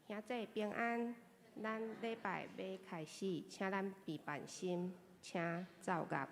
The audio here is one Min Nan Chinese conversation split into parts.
兄弟平安，咱禮拜欲開始，請咱備辦心，請奏樂。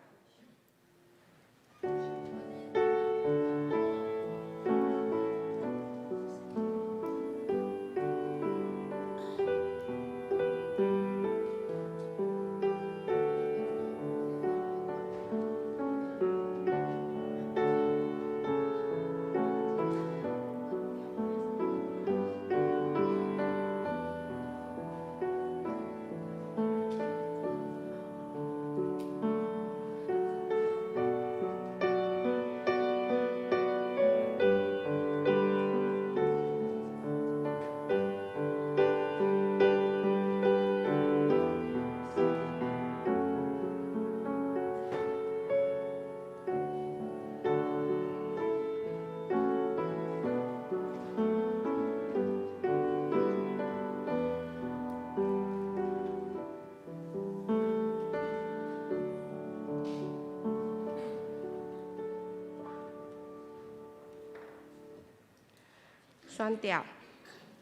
宣調，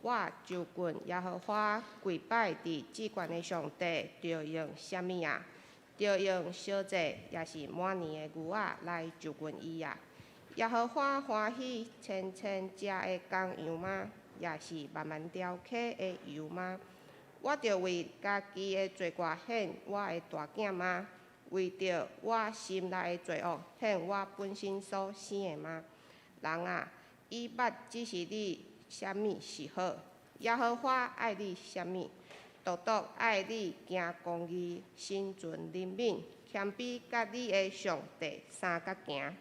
我就近耶和華跪拜佇至懸的上帝，著用啥物啊？著用燒祭，抑是滿年的牛仔來就近伊啊？耶和華歡喜千千隻的公羊嗎？抑是萬萬條溪的油嗎？我著為家己的罪過獻我的大囝嗎？為著我心內的罪惡獻我本身所生的嗎？人啊，以捌指示你啥物是好，耶和華愛你啥物？獨獨愛你行公義、心存憐憫、謙卑，佮你的上帝相佮行。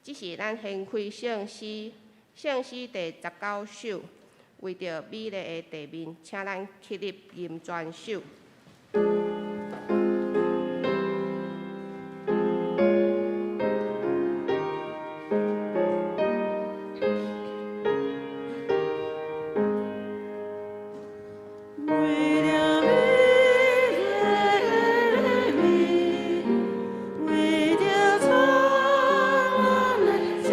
這是咱掀開聖詩，聖詩第19首，為著美麗的地面，請咱起立吟全首。為著美麗的面，為著燦爛的枝，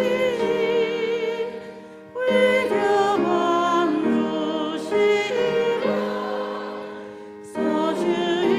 為著宛如希望，所求一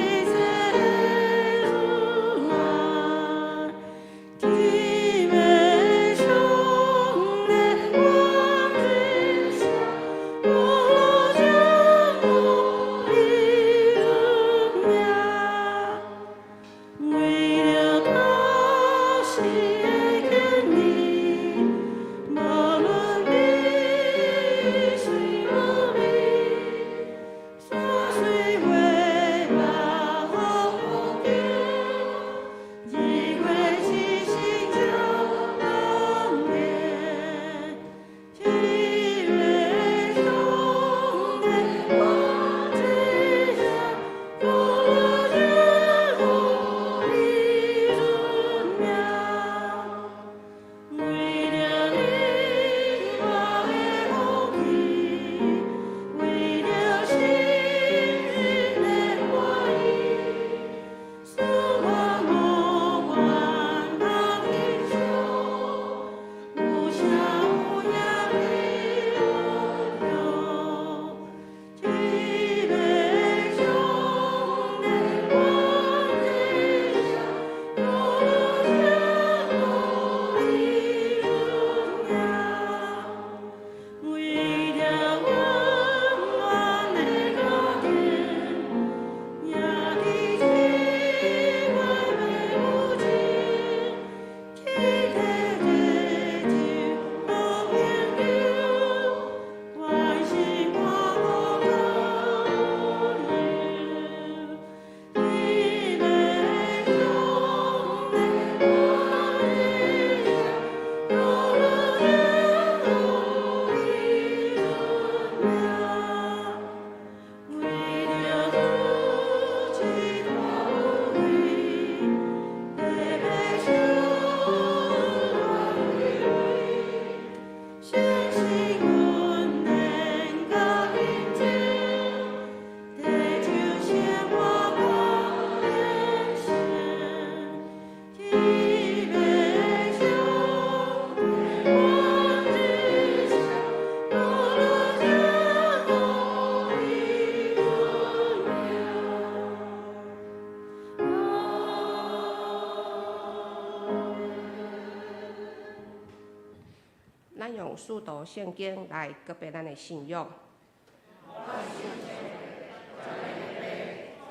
用使徒聖經來告白咱的信仰。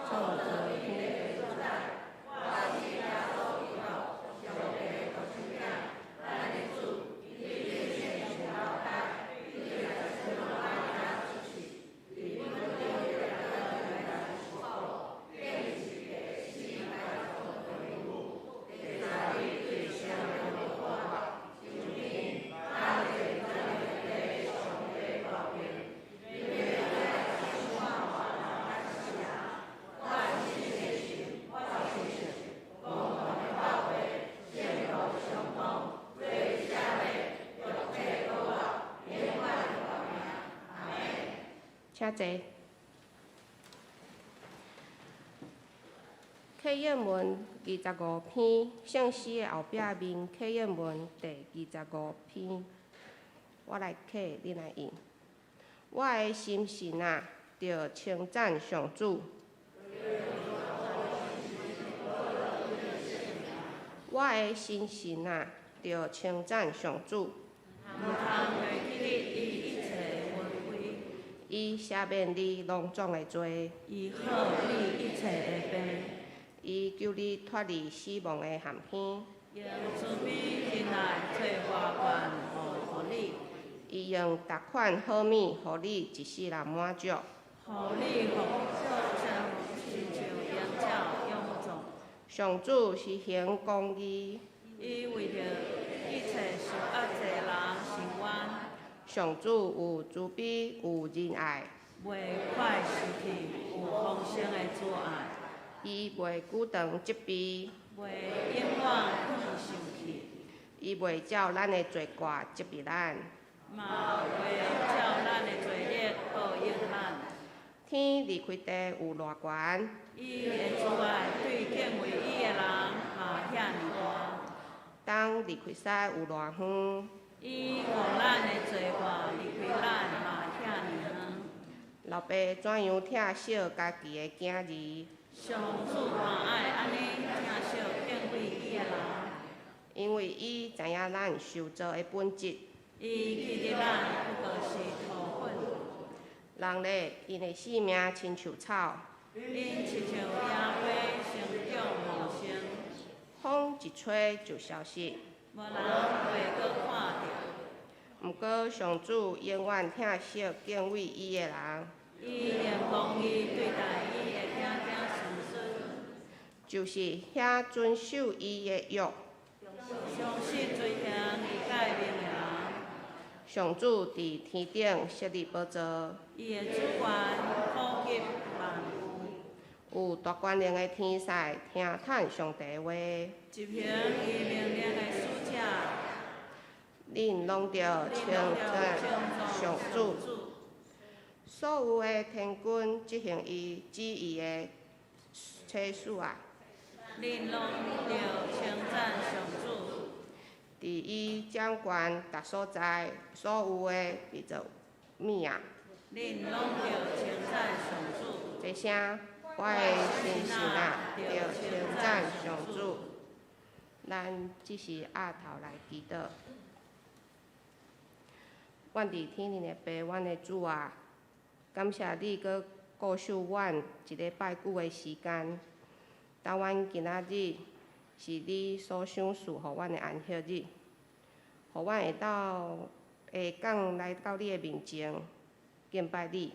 創造天地所在，我信耶穌基督，上帝的獨生囝，咱的主，伊對聖神投胎，對耶穌瑪利亞出世，佇本丟彼拉多來受苦，釘十字架死埋葬歸母，第三日對死人復活，升天，安坐咱的父上帝右邊，欲來審判活人佮死人。我信聖神，我相信共同的教會，聖徒相通，做洗禮，肉體復活，永遠的活命。阿們。請坐。契約文25篇，聖詩的後壁面，契約文第25篇，我來契，恁來應。我的心神啊，著稱讚上主。我的心神啊，著稱讚上主。毋通袂記得伊一切恩惠。伊赦免你攏總的罪。伊好你一切的病。伊救你脫離死亡的陷坑。用慈悲仁愛提花冠予你。伊用逐款好物予你一世人滿足。予你福壽親像羊角勇壯。上主是行公義。伊為著一切受壓制的人伸冤。上主有慈悲，有仁愛。袂快生氣，有豐盛的慈愛。伊袂久長責備。袂永遠囥生氣。伊袂照咱的罪過責備咱。嘛袂照咱的罪孽報應咱。天離開地有偌懸？伊的慈愛對敬畏伊的人嘛遐爾大。東離開西有偌遠？伊予咱的罪過離開咱嘛遐爾遠。老爸怎樣疼惜家己的囝兒？上主嘛愛按呢疼惜敬畏伊的人。因為伊知影咱受造的本質。伊記得咱不過是塗粉。人咧，𪜶的性命親像草。𪜶親像野花生長茂盛。風一吹就消失。無人會閣看著。毋過上主永遠疼惜敬畏伊的人。伊用公義對待伊的子子孫孫。就是遐遵守伊的約。相信遵行伊誡命的人。上主佇天頂設立寶座。伊的主權普及萬有。有大權能的天使聽嘆上帝的話。執行伊命令的使者。恁攏著稱讚上主。所有的天軍執行伊旨意的差使啊！恁攏著稱讚上主。佇伊掌權逐所在，所有的被造物啊！恁攏著稱讚上主。齊聲，我的心神啊，著稱讚上主。咱這時額頭來祈禱。阮佇天頂的父，阮的主啊，感謝你閣顧守阮一禮拜久的時間。當阮今仔日是你所賞賜予阮的安息日，予阮會當會講來到你的面前敬拜你。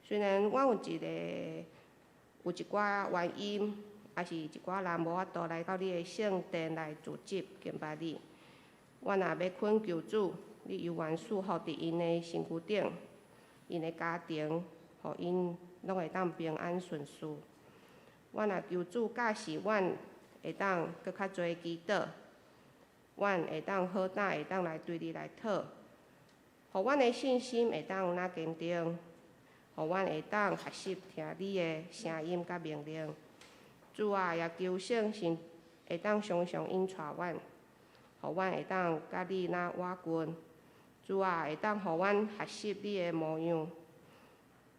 雖然阮有一寡原因，抑是一寡人無法度來到你的聖殿來聚集敬拜你，阮也欲懇求主，你猶原賜福佇𪜶的身軀頂，𪜶的家庭，予𪜶攏會當平安順遂。阮也求主教示阮會當閣較濟祈禱，阮會當好膽會當來對你來討，予阮的信心會當若堅定，予阮會當學習聽你的聲音佮命令。主啊，也求聖神會當常常引帶阮，予阮會當佮你若倚近。主啊，會當予阮學習你的模樣，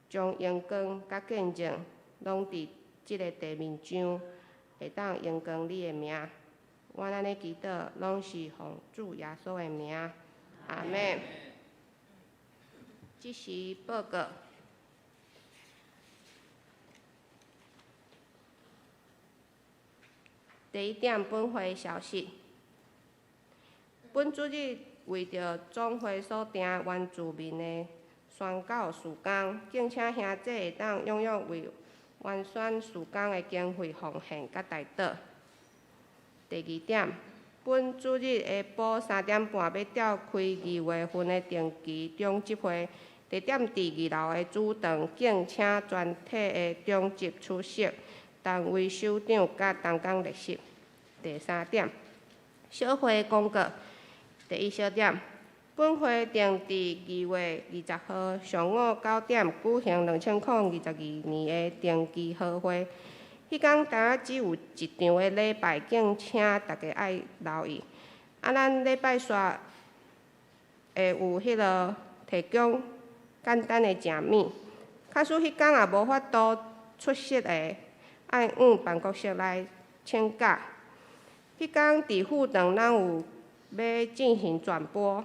將榮光佮見證攏佇這个地面上，會當榮光你的名。阮按呢祈禱，攏是奉主耶穌的名。阿們。這是報告。第一點，本會消息。本主日為著總會所訂原住民的宣教事工，敬請兄弟會當踴躍為原宣事工的經費奉獻佮代禱。第二點，本主日下晡3點半欲召開2月份的定期長執會，地點佇二樓的主堂，敬請全體的長執出席，單位首長佮同工列席。第三點，小會廣告。第一小點，本會定佇2月20號上午9點舉行2022年的定期好會。彼工單仔只有一場的禮拜，敬請大家愛留意。啊，咱禮拜煞會有彼个提供簡單的食物。假使彼工也無法度出席的，愛往辦公室來請假。彼工佇副堂咱有欲進行轉播，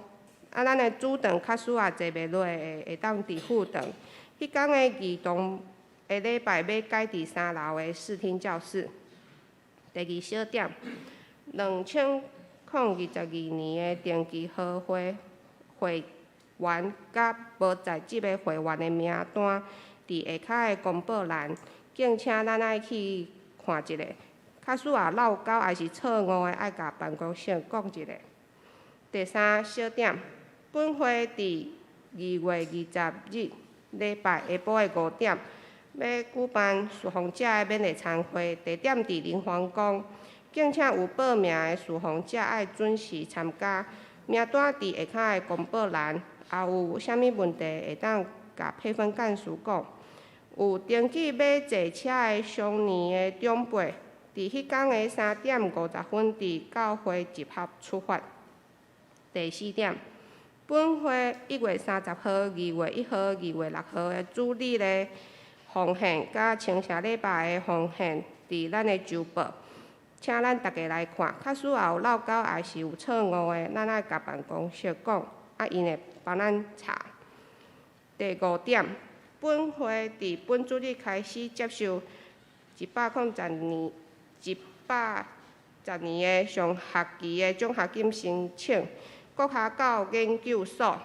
啊，咱的主堂假使也坐袂落的，會當佇副堂。彼工的兒童的禮拜欲改佇3樓的視聽教室。第二小點，2022年的定期好會會員佮無在職的會員的名單，佇下跤的公報欄，敬請咱愛去看一下。假使也落勾抑是錯誤的，愛共辦公室講一下。第三小點，本會佇2月20日禮拜下晡的5點，欲舉辦侍奉者的勉勵餐會，地點佇林皇宮。敬請有報名的侍奉者愛準時參加，名單佇下跤的公報欄。也有啥物問題，會當共配分幹事講。有登記欲坐車的上年的長輩，佇彼工的3點50分佇教會集合出發。第四點，本會1月30號、2月1號、2月6號的主日的奉獻，佮清社禮拜的奉獻，佇咱的週報，請咱逐家來看。假使也有落勾，抑是有錯誤的，咱愛共辦公室講，啊，𪜶會幫咱查。第五點，本會佇本主日開始接受110年、110年的上學期的獎學金申請。國學教研究所，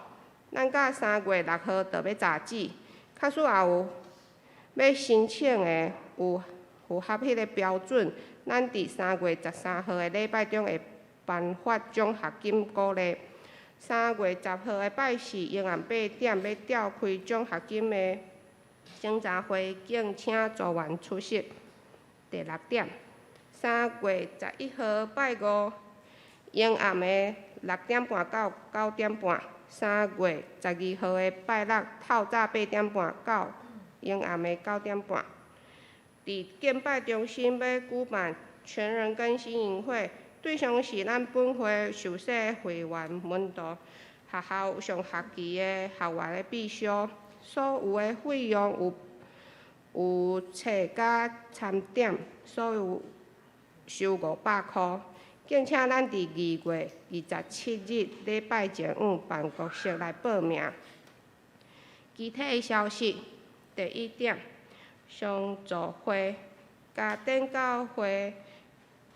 咱到3月6號就欲截止。假使也有欲申請的，有符合彼个標準，咱佇3月13號的禮拜中會頒發獎學金鼓勵。3月10號的拜四傍暗8點欲召開獎學金的審查會，敬請組員出席。第六點，3月11號拜五傍暗的6點半到9點半，3月12號的拜六透早8點半到傍暗的9點半，佇敬拜中心欲舉辦全人更新營會，對象是咱本會受洗會員門徒，學校上學期的學員的必修，所有的費用有有冊佮餐點，所有收500箍。敬請咱佇2月27日禮拜前往辦公室來報名。其他的消息，第一點，上座會嘉典教會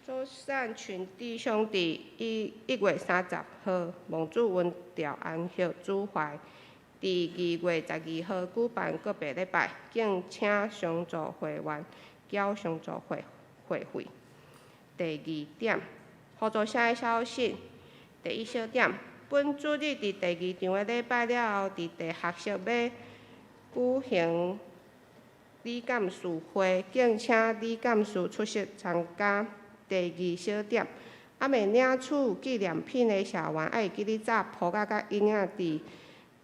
周善群弟兄佇1月30號蒙主恩召安息主懷，佇2月12號舉辦告別禮拜，敬請上座會員繳上座會會費。第二點，互助社的消息，第一小點，本主日佇第二場的禮拜了後，佇地學室欲舉行理監事會，敬請理監事出席參加。第二小點，猶未領取紀念品的社員，愛記得紮簿仔佮印仔，佇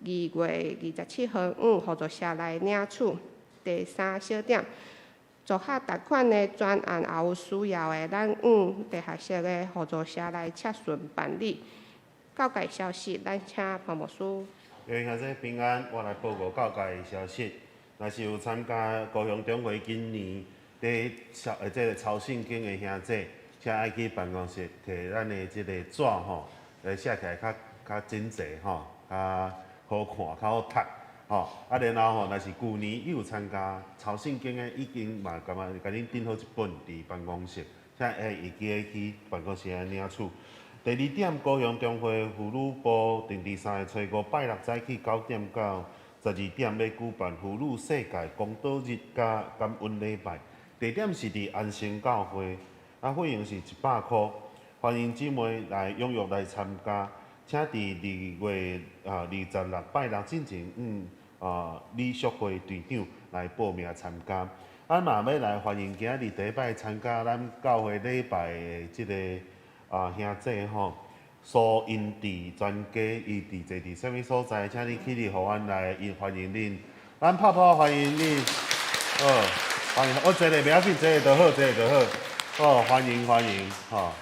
2月27號往互助社來領取。第三小點，助學貸款的專案也有需要的，咱往地下室的互助社來洽詢辦理。教界消息，咱請潘牧師。各位兄弟平安，我來報告教界的消息。若是有參加高雄中會今年佇抄這个抄聖經的兄弟，請愛去辦公室提咱的這个紙吼，來寫起來較較整齊吼，較好看，較好讀吼。啊，然後吼，若是舊年你有參加抄聖經的，已經嘛感覺共恁訂好一本佇辦公室，請會記得去辦公室來領取。第二點，高雄中會婦女部定佇三月初五拜六早起9點到12點，欲舉辦婦女世界公禱日佮感恩禮拜。地點是佇安生教會，啊，費用是100箍，歡迎姊妹來踴躍來參加。請佇2月26拜六進前，李淑慧隊長來報名參加。啊，嘛欲來歡迎今仔日第一擺參加咱教會禮拜的這个兄姊吼，蘇英智專家，伊佇坐佇啥物所在？請你起立，予阮來歡迎恁。咱拍拍歡迎恁，好，歡迎。我坐咧袂要緊，坐咧就好，坐咧就好。好，歡迎歡迎，吼，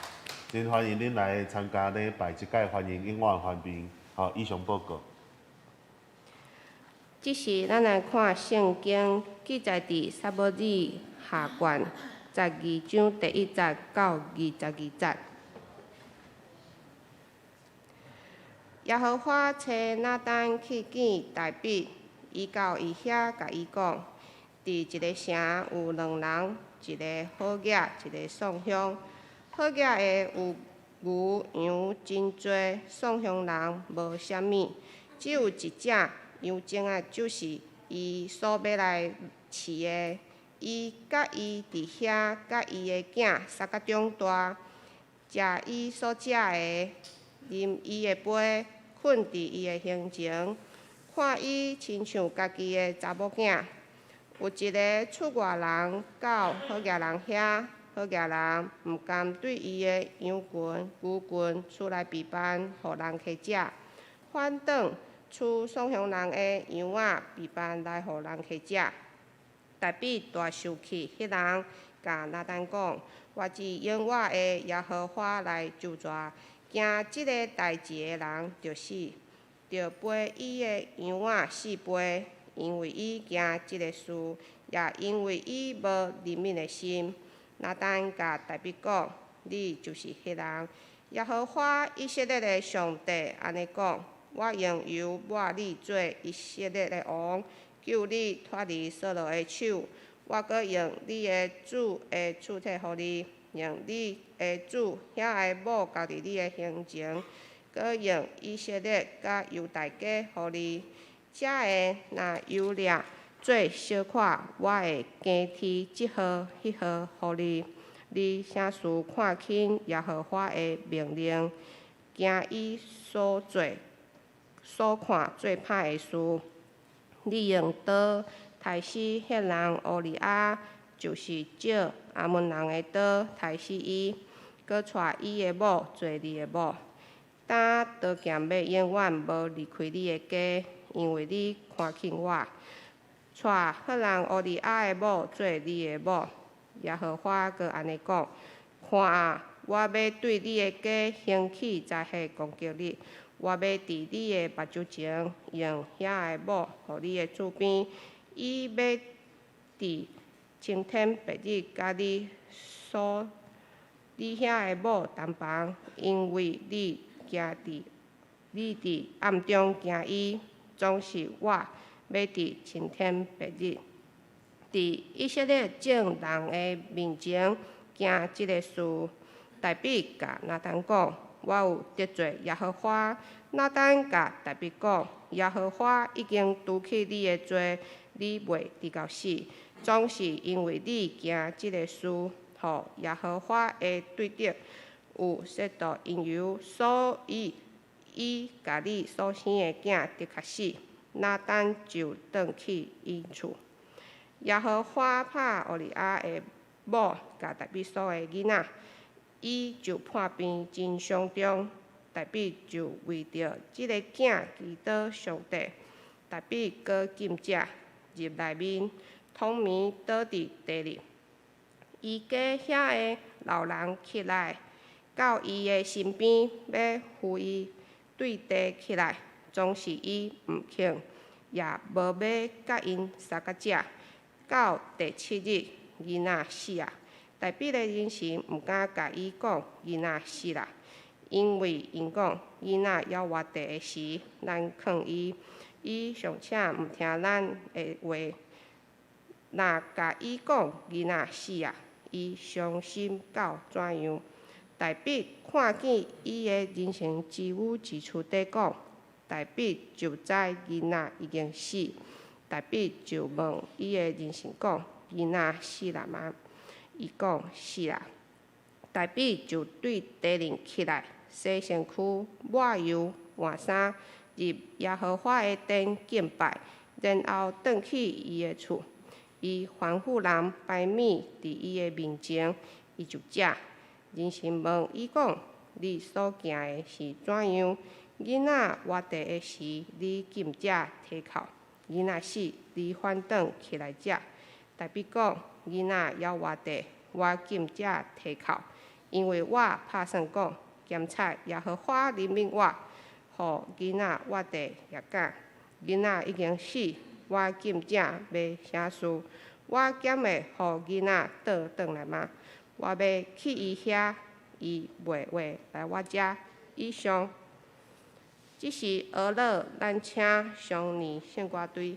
真歡迎恁來參加禮拜，這擺歡迎永遠歡迎。好，以上報告。這時，咱來看聖經記載佇撒母耳下卷12章第1節到22節。耶和華差拿單去見大衛，伊到伊遐共伊講：佇一个城有兩人，一个好額，一个喪鄉。好額的有牛羊真濟，喪鄉人無啥物，只有一隻羊精仔，就是伊所欲來飼的。伊佮伊佇遐，佮伊的囝相佮長大，食伊所食的，啉伊的杯，睏佇伊的胸前，看伊親像家己的查某囝。有一个出外人到好額人遐，好額人毋甘對伊的羊群、牛群取來備辦，予人客食，反轉取喪鄉人的羊仔備辦來予人客食。大衛大受氣，彼人共拿單講：我只用我的耶和華來咒詛，行這个代誌的人著死，著背伊的羊仔四倍，因為伊行這个事，也因為伊無憐憫的心。拿單共大衛講：你就是彼人。耶和華以色列的上帝按呢講：我用油抹你做以色列的王，救你脫離掃羅的手。我閣用你的主的厝體予你，用你的主遐的某交佇你的胸前，閣用以色列佮猶大家予你。這个若有掠做小可，我會加添這號、彼號予你。你啥事看輕耶和華的命令，行伊所做、所看做歹的事？你用刀刣死赫人烏利亞，就是照亞捫人的刀刣死伊，閣娶伊的某做你的某。今刀劍欲永遠無離開你的家，因為你看輕我，娶赫人烏利亞的某做你的某。耶和華閣按呢講：看啊，我欲對你的家興起災禍攻擊你，我欲佇你的目睭前用遐的某予你的厝邊，伊欲佇青天白日佮你遐的某同房，因為你佇暗中行伊，總是我欲佇青天白日，佇以色列眾人的面前行這个事。大衛共拿單講：我有得罪耶和華。拿單共大衛講：耶和華已經除去你的罪，你袂致到死，總是因為你行這个事，予耶和華的對敵有嫉妒因由，所以伊共你所生的囝的確死。拿單就轉去伊厝。耶和華拍烏利亞的某佮大衛所的囡仔，伊就破病真傷重。大衛就為著這个囝祈禱上帝。大衛閣禁食，入內面，躺眠倒佇地裡。伊家遐的老人起來，到伊的身邊，欲扶伊對地起來，總是伊毋肯，也無欲佮𪜶相佮食。到第七日，囡仔死啊！大衛的人神毋敢共伊講囡仔死啦。因為𪜶講，囡仔猶活著的時，咱勸伊，伊尚且毋聽咱的話。若共伊講囡仔死啊，伊傷心到怎樣？大衛看見伊的人生之語之處底講，大衛就知囡仔已經死。大衛就問伊的人臣講：囡仔死啦嗎？伊講死啦。大衛就對地輪起來，洗身軀，抹油，換衫，入耶和華的殿敬拜，然後轉去伊的厝。伊吩咐人擺麵佇伊的面前，伊就食。人臣問伊講：你所行的是怎樣？囡仔活著的時，你禁食提哭；囡仔死，你反轉起來食。大衛講：囡仔猶活著，我禁食提哭，因為我拍算講，監察耶和華憐憫我，予囡仔活著也敢。囡仔已經死，我禁食欲啥事？我敢會予囡仔倒轉來嗎？我欲去伊遐，伊袂會來我遮。以上，這是俄勒，咱請雙年聖歌隊。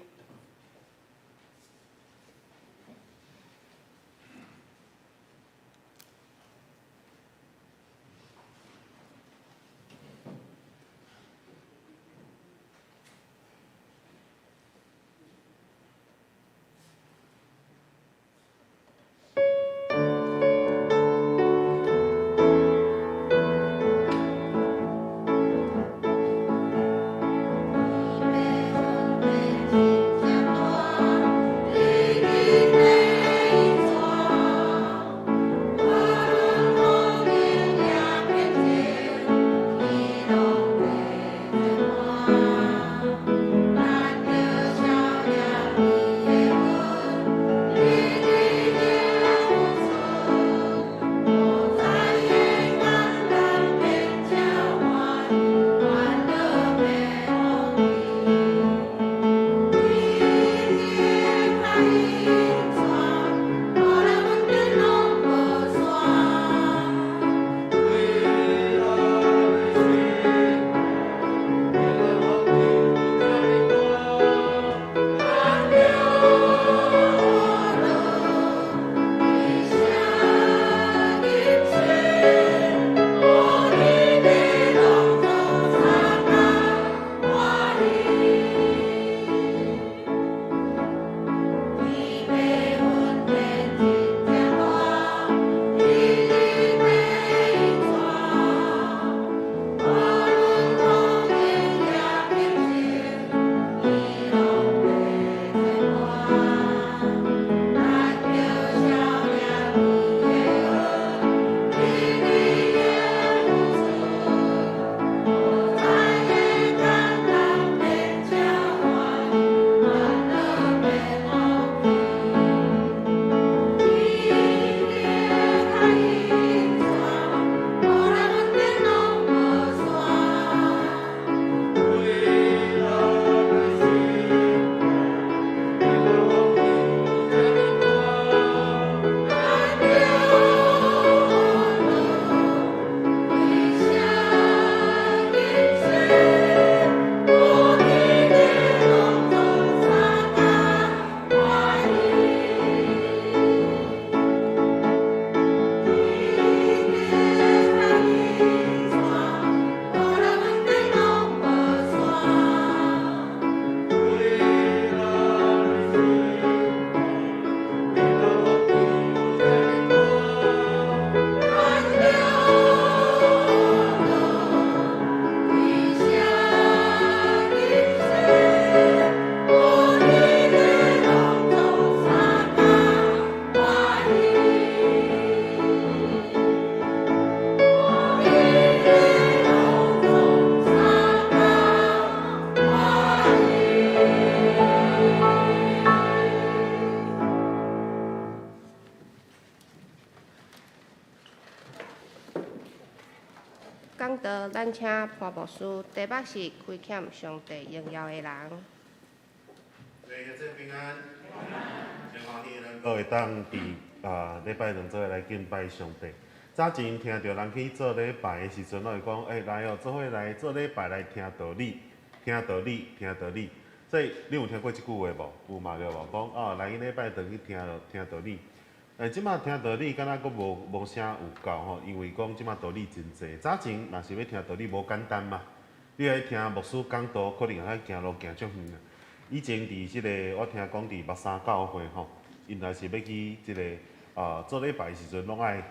講道，咱請潘牧師，題目是虧欠上帝榮耀的人。兄弟平安，真歡喜咱閣會當佇禮拜兩做伙來敬拜上帝。早前聽著人去做禮拜的時陣，攏會講，欸，來哦，做伙來做禮拜來聽道理，聽道理，聽道理。所以你有聽過這句話無？有嘛對無？講哦，來禮拜轉去聽聽道理。欸，這馬聽道理敢若閣無啥有夠吼，因為講這馬道理真濟。早前若是欲聽道理無簡單嘛，你愛聽牧師講道，可能愛行路行足遠。以前佇這个，我聽講佇木山教會吼，𪜶若是欲去這个啊做禮拜的時陣，攏愛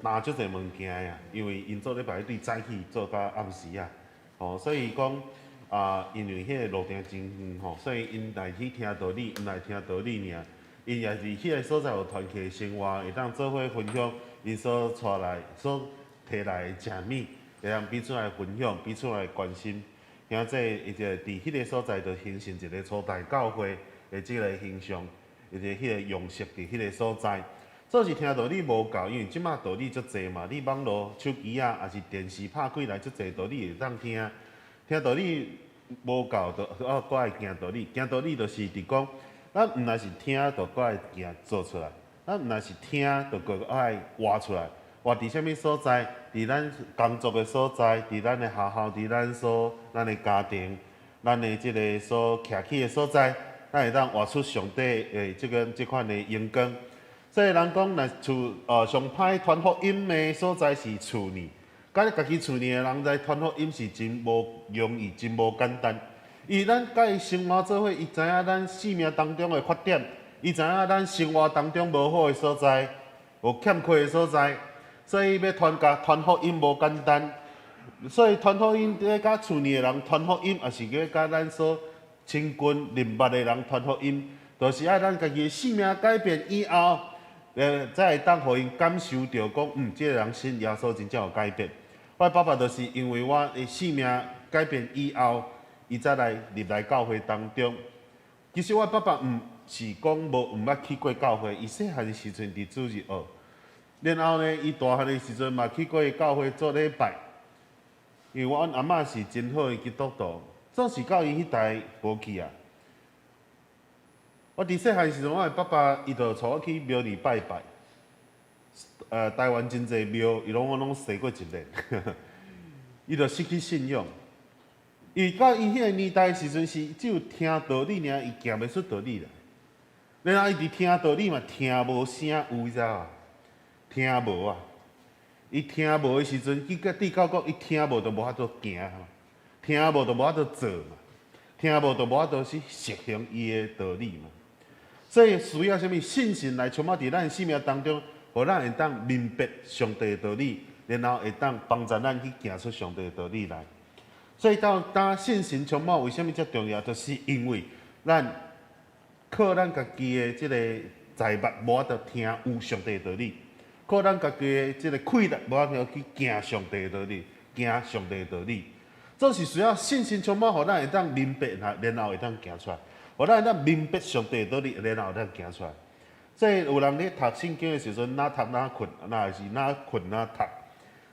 擔足濟物件啊，因為𪜶做禮拜對早起做到暗時啊，吼，所以講啊，因為彼个路程真遠吼，所以𪜶來去聽道理，毋來聽道理爾，𪜶也是彼个所在有團契生活，會當做伙分享𪜶所帶來、所提來的食物，會當彼此來分享、彼此來關心。兄弟，伊就佇彼個所在就形成一個初代教會的這个形象，伊個彼個樣式佇彼個所在。做是聽道理無夠，因為這馬道理足濟嘛，你網路、手機啊，抑是電視拍開來足濟道理會當聽。聽道理無夠，就閣愛行道理。行道理就是佇講，咱毋但是聽，就閣愛行做出來；咱毋但是聽，就閣愛活出來。活佇啥物所在？佇咱工作的所在，佇咱的學校，佇咱所咱的家庭，咱的這个所徛起的所在，咱會當活出上帝的這个這款的榮光。所以人講，若厝上歹傳福音的所在是厝內，佮家己厝內的人來傳福音是真無容易，真無簡單。因為咱佮伊生活做伙，伊知影咱生命當中的缺點，伊知影咱生活當中無好的所在，有欠缺的所在，所以欲傳共傳福音無簡單。所以傳福音，欲佮厝內的人傳福音，抑是欲佮咱所親近認捌的人傳福音，就是愛咱家己的生命改變以後，才會當予𪜶感受著講，這个人信耶穌真正有改變。我爸爸就是因為我的生命改變以後，伊才來入來教會當中。其實我爸爸毋是講無毋捌去過教會，伊細漢的時陣佇主日學，然後呢，伊大漢的時陣嘛去過教會做禮拜。因為阮阿嬤是真好的基督徒，總是到伊彼代無去啊。我佇細漢時陣，我的爸爸伊就帶我去廟裡拜拜。台灣真濟廟，伊攏我攏踅過一遍。伊就失去信仰。伊到伊彼个年代時陣是只有聽道理爾，伊行袂出道理來。然後伊佇聽道理嘛，聽無聲有，你知無？聽無啊！伊聽無的時陣，伊佮對到講，伊聽無就無法度行嘛，聽無就無法度做嘛，聽無就無法度去實行伊的道理嘛。所以需要啥物信心來充滿佇咱生命當中，予咱會當明白上帝的道理，然後會當幫助咱去行出上帝的道理來。所以到當信心充滿，為啥物遮重要？就是因為咱靠咱家己的這个財物無法度聽有上帝的道理，靠咱家己的這个氣力無法度去行上帝的道理，行上帝的道理。總是需要信心充滿，予咱會當明白，然後會當行出來。予咱會當明白上帝的道理，然後會當行出來。所以有人咧讀聖經的時陣，若讀若睏，若是若睏若讀。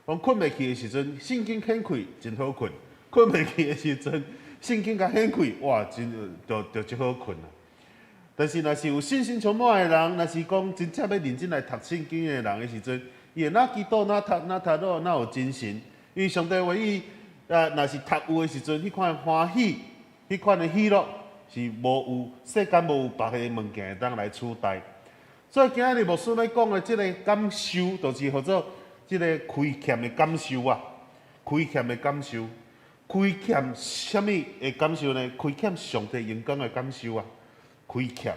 講睏袂去的時陣，聖經掀開真好睏；睏袂去的時陣，聖經共掀開，哇，真就就足好睏啊！但是若是有信心充滿的人，若是講真正欲認真來讀聖經的人的時陣，伊會若祈禱、若讀、若讀落，若有精神。因為上帝話語，啊，若是讀有的時陣，彼款的歡喜，彼款的喜樂，是無有世間無有別个物件會當來取代。所以今仔日牧師欲講的這个感受，就是號做這个虧欠的感受啊，虧欠的感受，虧欠啥物的感受呢？虧欠上帝榮光的感受啊，虧欠，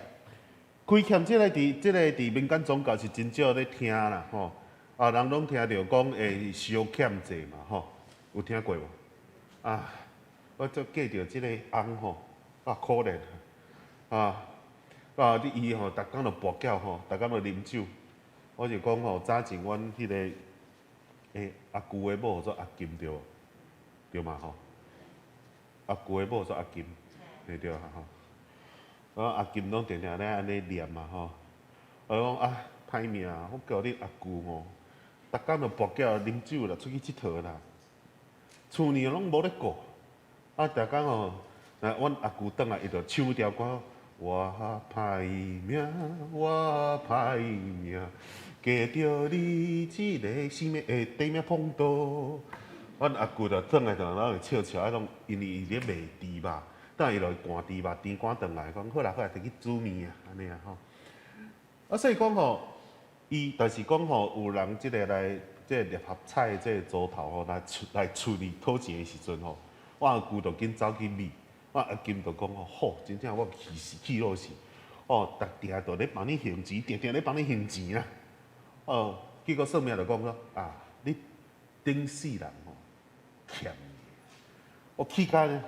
虧欠這个佇這个佇民間宗教是真少咧聽啦，吼，啊，人攏聽著講會相欠債嘛，吼，有聽過無？啊，我做嫁著這个翁吼，啊，可憐啊！啊！你伊吼，逐工就跋筊吼，逐工就啉酒。我就講吼，早前阮彼个阿舅的某做阿金對無？對嘛吼？阿舅的某做阿金，嘿對啊吼。我阿金攏定定咧按呢念嘛吼。我講啊，歹命，我叫恁阿舅吼，逐工就跋筊啉酒啦，出去𨑨迌啦，厝內攏無咧顧。啊，逐工吼，若阮阿舅轉來，伊就唱條歌。我歹命，我歹命，嫁著你這个生命的短命碰刀。阮阿舅就轉來就攏會笑笑，啊攏因為伊咧賣豬肉，等伊就會灌豬肉，甜粿轉來，講好啦好啦，提去煮麵啊，按呢啊吼。啊，所以講吼，伊但是講吼，有人這个來這个六合彩這个組頭吼來厝來厝裡討錢的時陣吼，我阿舅就緊走去買，我阿金就講吼，好，真正我氣死氣落死，哦，逐定都咧幫你還錢，定定咧幫你還錢啊。哦，結果算命就講說啊，你頂世人吼欠伊，我氣甲呢，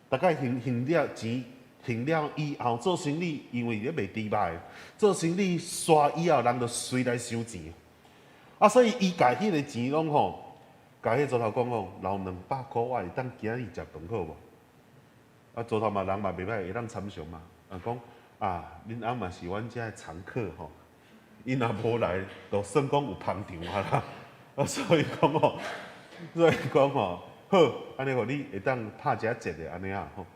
大概還還了錢，還了以後做生意，因為咧賣豬肉的，做生意煞以後，人就隨來收錢。啊，所以伊共彼个錢攏吼，共彼个組頭講吼，留200箍，我會當今日食飯好無？啊，組頭嘛人嘛袂䆀，會當參詳嘛，啊講啊，恁翁嘛是阮遮的常客吼，伊若無來，就算講有捧場啊啦。啊，所以講吼，所以講吼，好，按呢予你會當拍一下折的按呢啊吼。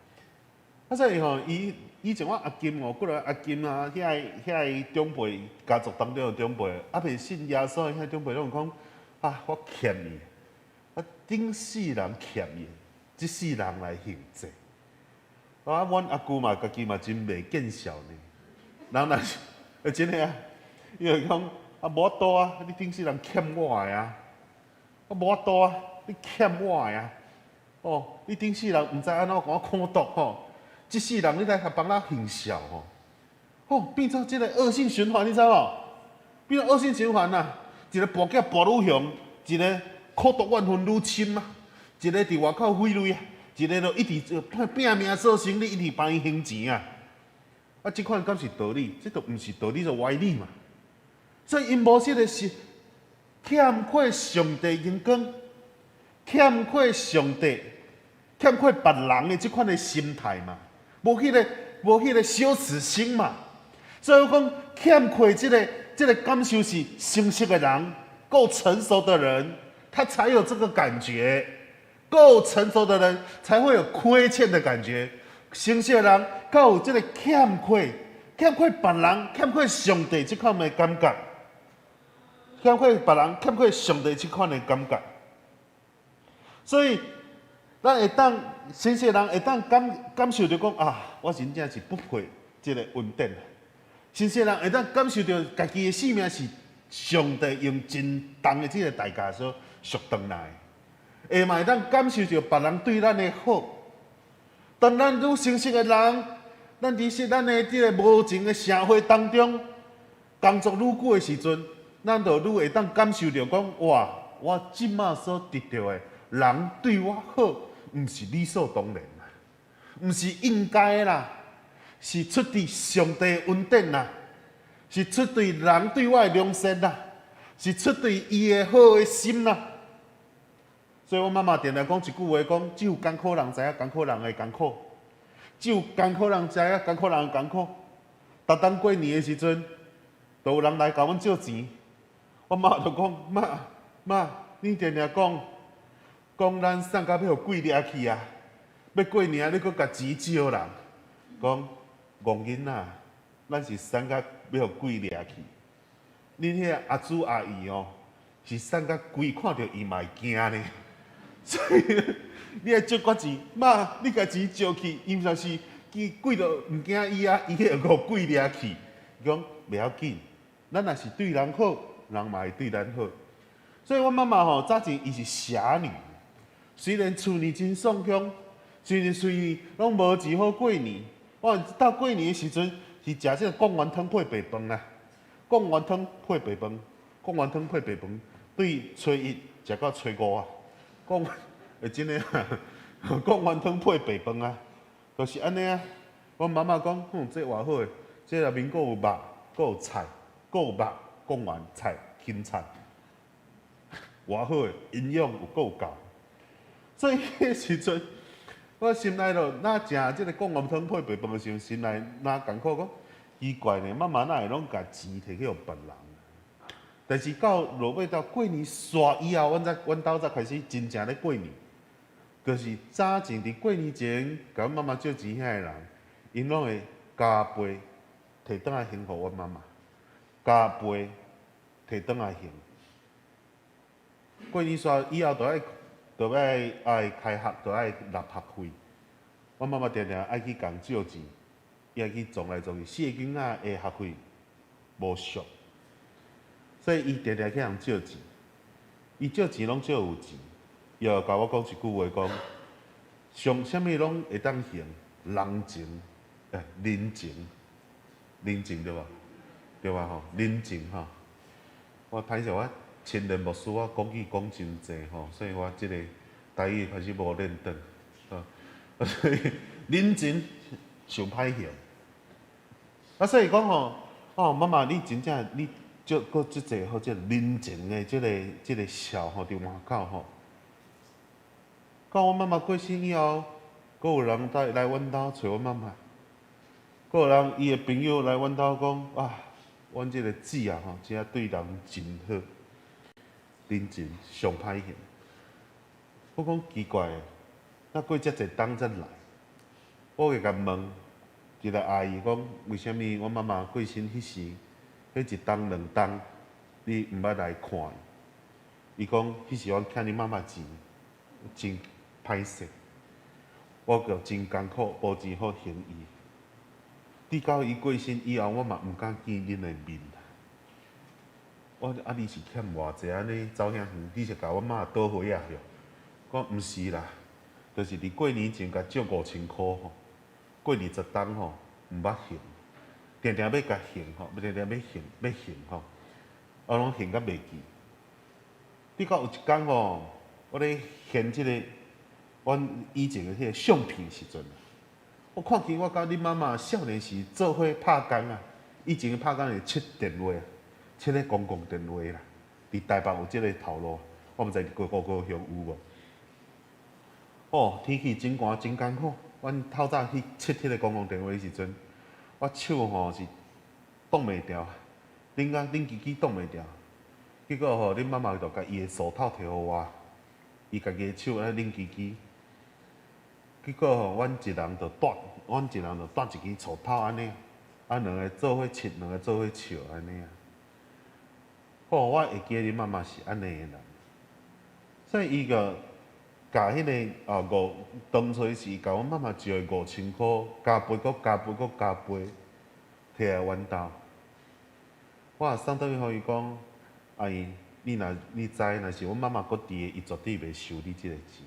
啊，所以吼，伊以前我阿金哦，過來阿金啊，遐遐長輩家族當中的長輩，啊未信耶穌的遐長輩攏講啊，我欠伊，啊頂世人欠伊，這世人來還債。啊，阮阿舅嘛，家己嘛真袂見笑呢。人若是，欸真的啊，伊就講啊無法度啊，你頂世人欠我的啊，啊無法度啊，你欠我的啊，哦，你頂世人毋知按怎共我苦毒吼。這世人你來幫咱還笑吼，吼變做這个惡性循環，你知無？變做惡性循環啊！一个跋筊跋愈凶，一个苦毒怨恨愈深啊！一个佇外口揮淚啊，一个就一直拼命做生意，一直幫伊還錢啊！啊，這款敢是道理？這都毋是道理，就歪理嘛！所以𪜶無這个是欠缺上帝榮光，欠缺上帝，欠缺別人的這款的心態嘛。無彼个羞恥心嘛，所以我講欠缺這个感受是成熟的人，夠成熟的人，他才有這個感覺。夠成熟的人才會有虧欠的感覺。成熟的人較有這个欠缺，欠缺別人，欠缺上帝這款的感覺，欠缺別人，欠缺上帝這款的感覺。所以，咱會當成熟人會當感受著講啊，我真正是不配這個恩典。成熟人會當感受著家己的性命是上帝用真重的這個代價所贖轉來的，會嘛會當感受著別人對咱的好。當咱愈成熟的人，咱其實咱的這个無情的社會當中，工作愈久的時陣，咱就愈會當感受著講哇，我這馬所得著的人對我好，毋是理所當然啦，毋是應該的啦，是出自上帝恩典啦，是出自人對我的良善啦，是出自伊的好的心啦。所以我媽媽定定講一句話，講只有艱苦人知影艱苦人的艱苦，只有艱苦人知影艱苦人的艱苦。逐當過年的時陣，都有人來共阮借錢，我媽就講媽媽，你定定講。講咱送甲欲予鬼掠去啊！欲過年，你閣共錢借予人，講戇囡仔，咱是送甲欲予鬼掠去。恁彼个阿祖阿姨哦，是送甲鬼看著伊嘛會驚呢。所以你愛借寡錢，媽，你共錢借去，伊若是伊鬼都毋驚伊啊，伊會予鬼掠去。伊講袂要緊，咱若是對人好，人嘛會對咱好。所以阮媽媽吼早前伊是俠女。雖然厝裡真喪凶，雖然雖然攏無錢好過年，我到過年的時陣是食這個貢丸湯配白飯啊，貢丸湯配白飯，貢丸湯配白飯，對初一食到初五啊，貢欸真的啊，貢丸湯配白飯啊，就是按呢啊。阮媽媽講，哼，這偌好的，這內面閣有肉，閣有菜，閣有肉，貢丸菜、芹菜，偌好的，營養有夠夠。所以彼時陣，我心內就若食這个貢丸湯配白飯的時陣，心內若艱苦講奇怪呢，媽媽哪會攏共錢提去予別人？但是到落尾到過年煞以後，阮才阮兜才開始真正咧過年。就是早前佇過年前，共阮媽媽借錢遐个人，𪜶攏會加倍提轉來還予阮媽媽，加倍提轉來還。過年煞以後就愛開學，就愛納學費。阮媽媽定定愛去共借錢，伊愛去撞來撞去，四个囡仔的學費無俗，所以伊定定去共借錢。伊借錢攏借有錢，伊又共我講一句話講，上啥物攏會當還，人情，人情，人情對無？對吧吼？人情吼，我歹勢我青年牧師我講語講真濟吼，所以我這个台語開始無練轉，所以人情上歹還。啊，所以講吼，哦，媽媽你真正你足閣足濟好這人情的這个笑吼，佇外口吼。到阮媽媽過身以後，閣有人來阮兜揣阮媽媽，閣有人伊的朋友來阮兜講，啊，阮這个姊啊吼，真正對人真好，人情上歹還。我講奇怪，哪過遮濟冬才來？我會共問一个阿姨講，為啥物阮媽媽過身彼時，彼一冬兩冬，你毋捌來看伊？伊講彼時我欠你媽媽錢，真歹勢，我閣真艱苦，無錢好還伊。直到伊過身以後，我嘛毋敢見恁的面。我啊，你是欠偌濟按呢走遐遠？你是共阮媽倒回啊？講毋是啦，就是佇過年前共借5000箍吼，過二十冬吼毋捌還，定定欲共還吼，定定欲還欲還吼，我攏還甲袂記。直到有一工吼，我咧還這个阮以前的彼个相片時陣，我看見我佮恁媽媽少年時做伙拍工啊，以前拍工是拭電話，拭咧公共電話啦，佇台北有這个頭路，我毋知佇高高雄有無。哦，天氣真寒真艱苦，阮透早去拭彼个公共電話的時陣，我手吼是擋袂牢，冷甲冷吱吱擋袂牢。結果吼，恁媽媽就共伊的手套提予我，伊家己的手按呢冷吱吱。結果吼，阮一人就帶一支鋤頭按呢，啊兩个做伙拭，兩个做伙笑按呢啊。哦，我會記得恁媽媽是按呢的人，所以伊個共彼个啊五，當初是共阮媽媽借5000箍，加倍閣加倍閣加倍，提來阮兜。我也送轉去予伊講，阿姨，你若你知，若是阮媽媽閣佇的，伊絕對袂收你這个錢，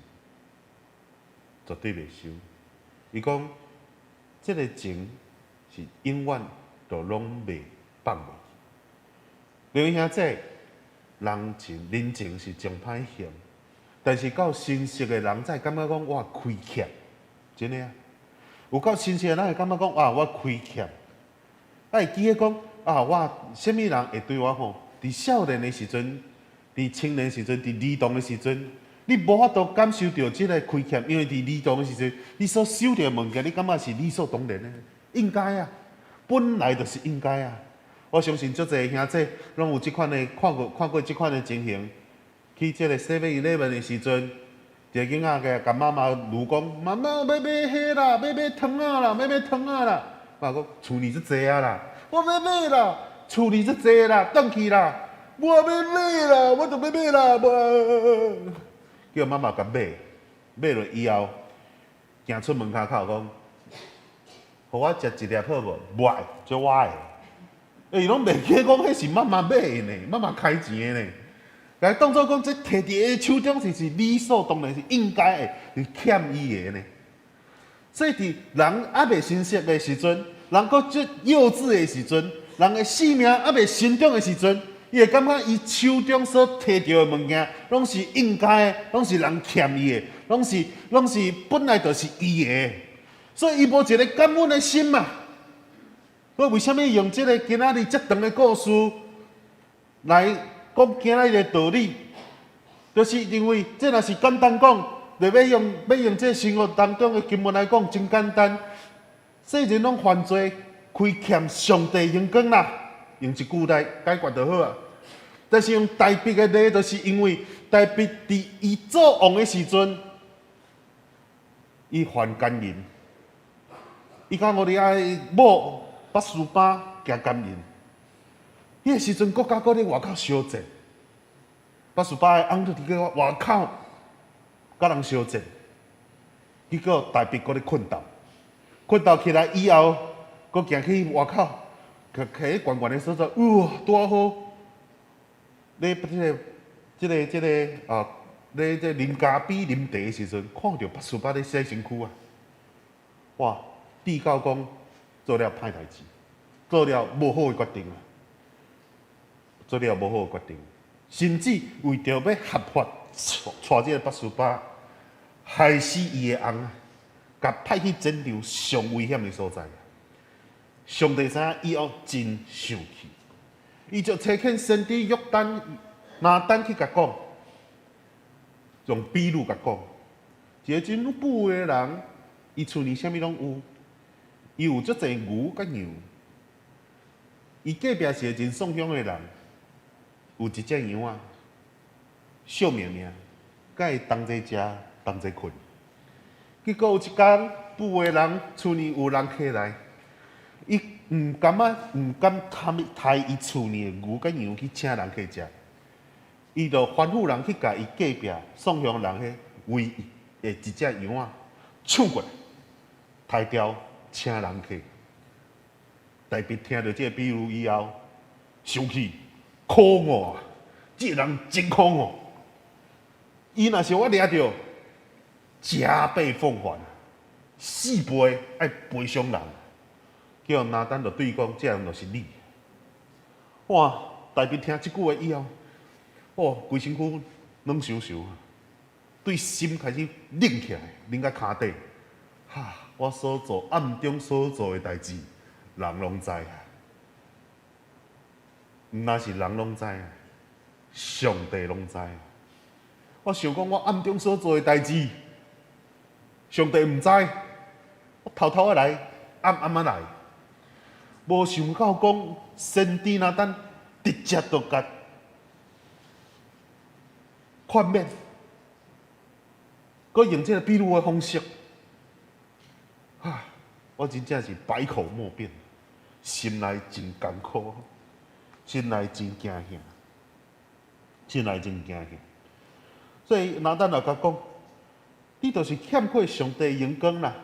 絕對袂收。伊講，這个情是永遠都攏袂放袂去。劉兄姐，人情人情是真歹還，但是到成熟的人才會感覺講我虧欠，真的啊。有夠成熟的人會感覺講啊，我虧欠，啊會記得講啊，我啥物人會對我好？佇少年的時陣，佇青年時陣，佇兒童的時陣，你無法度感受著這个虧欠，因為佇兒童的時陣，你所收著的物件，你感覺是理所當然的，應該啊，本來就是應該啊。我相信足濟兄弟攏有這款的看過看過這款的情形。去這个 Seven Eleven 的時陣，一个囡仔共媽媽盧講：媽媽，欲買彼啦，欲買糖仔啦，欲買糖仔啦。媽講：厝裡足濟啊啦，我欲買啦，厝裡足濟啦，轉去啦，我欲買啦，我就欲買啦，無。叫媽媽共買，買落以後，行出門口口講：予我食一粒好無？袂，這我的。欸，伊攏袂記講彼是媽媽買的呢，媽媽開錢的呢。共當做講這提佇伊手中是理所當然，是應該的，是欠伊的呢。所以佇人猶未成熟的時陣，人閣足幼稚的時陣，人的生命猶未成長的時陣，伊會感覺伊手中所提著的物件，攏是應該的，攏是人欠伊的，攏是本來就是伊的，所以伊無一个感恩的心嘛。我為啥物用這个今仔日遮長的故事來講今仔日的道理？就是因為這若是簡單講，就欲用這生活當中的經文來講，真簡單。世人攏犯罪，虧欠上帝榮光啦，用一句來解決就好啊。但是用大衛的例，就是因為大衛佇伊做王的時陣，伊犯姦淫，伊佮烏利亞的某拔示巴行姦淫。彼个時陣國家閣咧外口相戰，拔示巴的翁就佇個外口佮人相戰，結果大衛閣咧睏斗，睏斗起來以後，閣行去外口，徛佇懸懸的所在，哇，拄仔好，咧這個、這個、這個啊，咧這啉咖啡、啉茶的時陣，看著拔示巴咧洗身軀啊，哇！知到講做了歹代誌，做了無好的決定啊，做了無好的決定，甚至為著欲合法娶這個拔示巴，害死伊的翁，共派去戰場上危險的所在。上帝知影以後真生氣，伊就差遣先知約旦、拿單去共講，用比喻共講，一個真富的人，伊厝裡啥物攏有，伊有足濟牛佮羊，伊隔壁是個真爽鄉的人，有一隻羊仔，惜命命，佮伊同齊食，同齊睏。結果有一工，富的人厝裡有人客來，伊毋甘仔，毋敢貪刣伊厝裡的牛佮羊去請人客食，伊就吩咐人去共伊隔壁宋鄉人彼唯一的一隻羊仔搶過來，刣掉請人客。大衛聽著這個比喻以後，生氣，可惡啊！這個人真可惡。伊若是予我掠著，加倍奉還，四倍愛賠償人。叫拿單就對伊講，這人就是你。哇！大衛聽這句話以後，哦，規身軀軟嗍嗍，對心開始冷起來，冷到跤底。哈！我所做暗中所做的代誌，人攏知啊。毋但是人攏知啊，上帝攏知。我想講，我暗中所做的代誌，上帝毋知，我偷偷仔來，暗暗仔來，無想到講先知拿單直接就共勸勉，閣用這個比喻的方式，哈！我真正是百口莫辯，心內真艱苦，心內真驚嚇，心內真驚嚇。所以拿單就共講，你就是欠缺上帝榮光啦，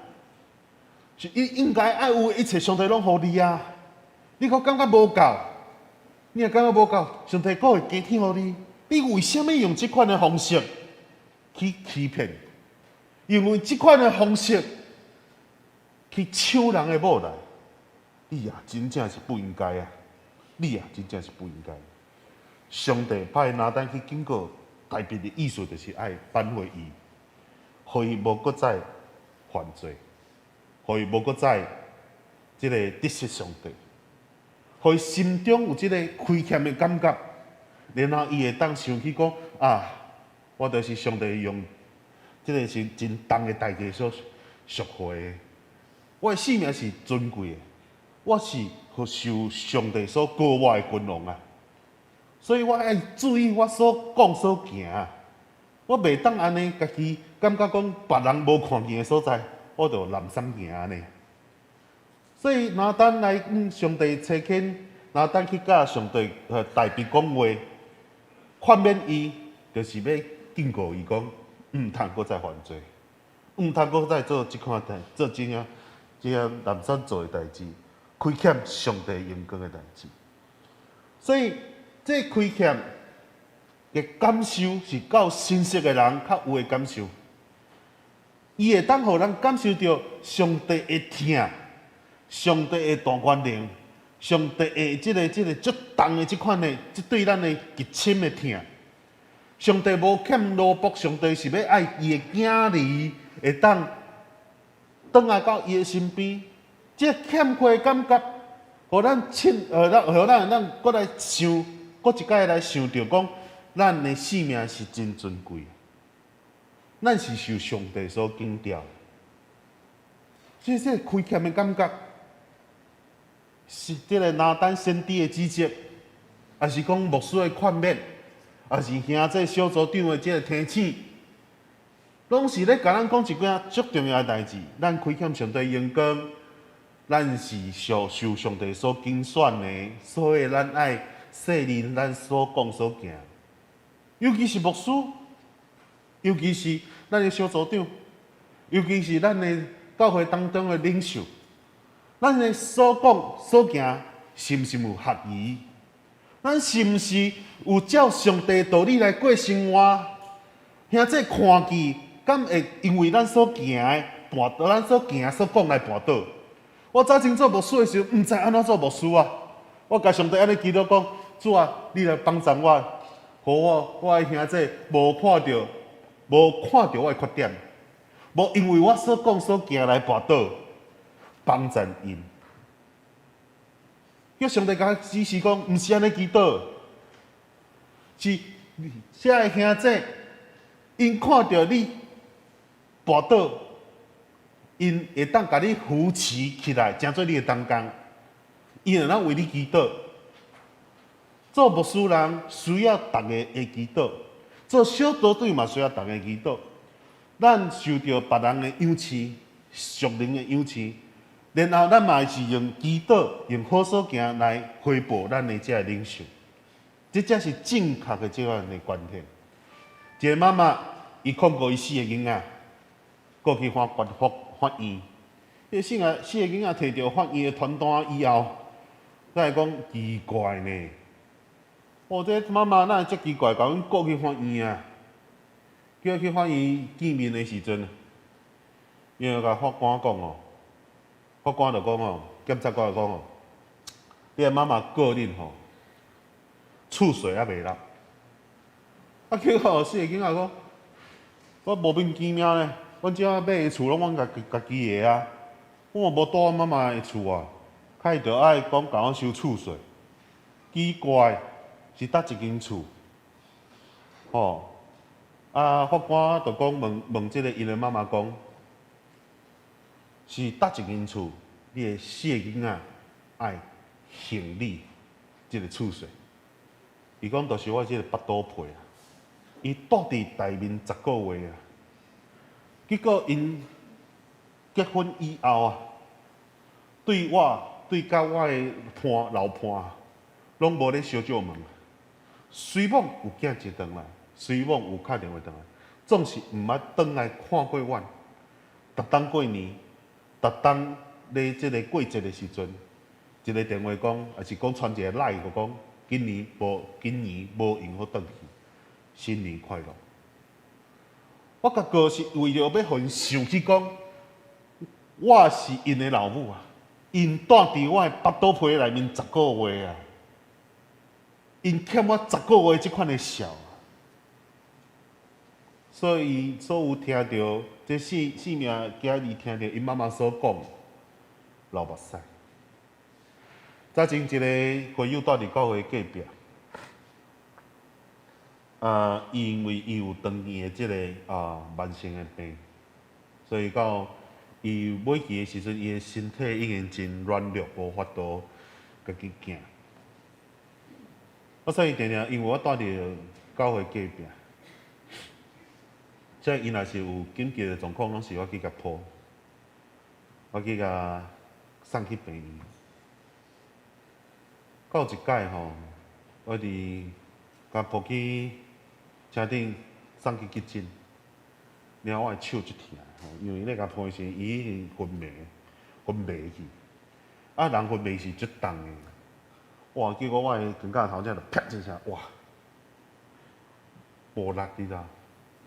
是伊應該愛有的一切，上帝攏予你啊！你閣感覺無夠，你若感覺無夠，上帝閣會加添予你。你為啥物用這款的方式去欺騙？用這款的方式去搶人的某來？你啊，真正是不應該啊！你啊，真正是不應該。上帝派拿單去警告大衛的意思，就是愛挽回伊，予伊無閣再犯罪，予伊無閣再這個得失上帝，予伊心中有這個虧欠的感覺，然後伊會當想起講啊，我就是上帝用這個是真重的代價所贖回的，我的性命是尊貴的，我是受上帝所膏抹的君王啊！所以我愛注意我所講所行，我袂當按呢家己感覺講別人無看見的所在，我就濫衲行按呢。所以拿單來上帝差遣拿單去佮上帝大衛講話，勸勉伊，就是欲警告伊講，毋通閣再犯罪，毋通閣再做這款代，做這樣這樣濫衲做的代誌，虧欠上帝榮光的代誌。所以這虧欠的感受是較信息的人較有的感受，伊會當予人感受著上帝的疼，上帝的大權能，上帝的這個足重的這款的，這對咱的極深的疼。上帝無欠奴僕，上帝是欲愛伊的囝兒會當轉來到伊的身邊，這欠缺的感覺，予咱親，咱予咱咱閣來想，閣一擺來想著講，咱的性命是真尊貴，咱是受上帝所揀召，所以這個虧欠的感覺，是這個拿單先知的指責，抑是講牧師的勸勉，抑是兄這小組長的這個提醒，攏是咧共咱講一件足重要的代誌。咱虧欠上帝榮光，咱是受上帝所揀選的，所以咱愛細膩咱所講所行，尤其是牧師，尤其是咱的小組長，尤其是咱的教會當中的領袖，咱的所講所行是毋是有合宜？咱是毋是有照上帝道理來過生活？兄弟看見，敢會因為咱所行的絆倒，咱所行所講來絆倒？我早前做牧師的時陣，毋知按怎做牧師啊！我共上帝按呢祈禱講：主啊，你來幫助我，予我我的兄弟無看著我的缺點，無因為我所講所行來絆倒，幫助𪜶。叫上帝共我指示講，毋是按呢祈禱，是這个兄弟，𪜶看著你跋倒，𪜶會當共你扶持起來，成做你的同工，𪜶會當為你祈禱。做牧師人需要逐家的祈禱，做小組長嘛需要逐家祈禱。咱受著別人的仰視，屬靈的仰視，然後咱嘛是用祈禱、用好所行來回報咱的這个領袖，這才是正確的這款的關係。一個媽媽，伊控告伊四個囡仔，告去法法法院。彼四個囡仔提著法院的傳單以後，才會講奇怪呢。哦，這媽媽哪會遮奇怪，共阮告去法院啊？叫去法院見面的時陣，伊就共法官講哦，法官就講哦，檢察官就講哦，你的媽媽告恁吼，厝稅猶未納。啊，結果四個囡仔講，我莫名其妙呢，阮這買的厝攏阮家己家己的啊，我嘛無住阮媽媽的厝啊，較伊著愛講共阮收厝稅，奇怪，是佗一間厝？吼，啊，法官就講問問這个𪜶的媽媽講，是佗一間厝？你的四個囡仔愛還你這个厝稅？伊講就是我這个腹肚皮啊，伊蹛佇內面10個月啊，結果𪜶結婚以後啊，對我對佮我的伴老伴，攏無咧相借問。雖罔有寄錢轉來，雖罔有敲電話轉來，總是毋捌轉來看過阮。逐冬過年，逐冬咧這个過節的時陣，一个電話講，抑是講傳一个 LINE，就講今年無閒好轉去，新年快樂。我共告是為著欲予𪜶想起講，我是𪜶的老母啊，𪜶蹛佇我的腹肚皮內面十個月啊，𪜶欠我十個月這款的孝啊，所以所有聽著這四名囝兒聽著𪜶媽媽所講，流目屎。早前一个會友蹛佇教會隔壁，啊，因為伊有長期的這个慢性的病，所以到伊尾期的時陣，伊的身體已經真軟弱，無法度家己行。啊，所以定定因為我蹛佇教會隔壁，所以伊若是有緊急的狀況，攏是我去共抱，我去共送去病院。到一擺吼，我佇共抱去車頂送去急診，然後我的手足疼吼，因為咧共抱的時陣，伊已經昏迷去，啊，人昏迷是足重的，哇！結果我的肩胛頭這就啪一聲，哇！無力你知？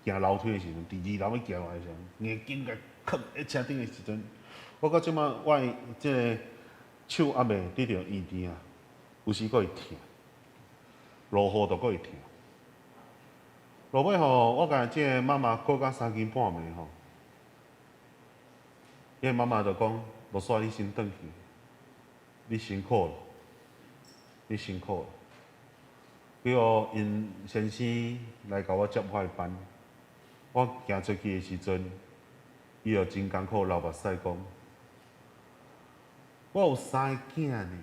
行樓梯的時陣，佇二樓欲行落來的時陣，硬頸共囥佇車頂的時陣，我到這馬我的這个手猶未得著醫治啊，有時閣會疼，落雨就閣會疼。落尾吼，我共這个媽媽過到三更半暝吼，彼个媽媽就講：無煞你先轉去，你辛苦了，你辛苦了。結果𪜶先生來共我接我的班，我行出去的時陣，伊就真艱苦流目屎講：我有三个囝呢，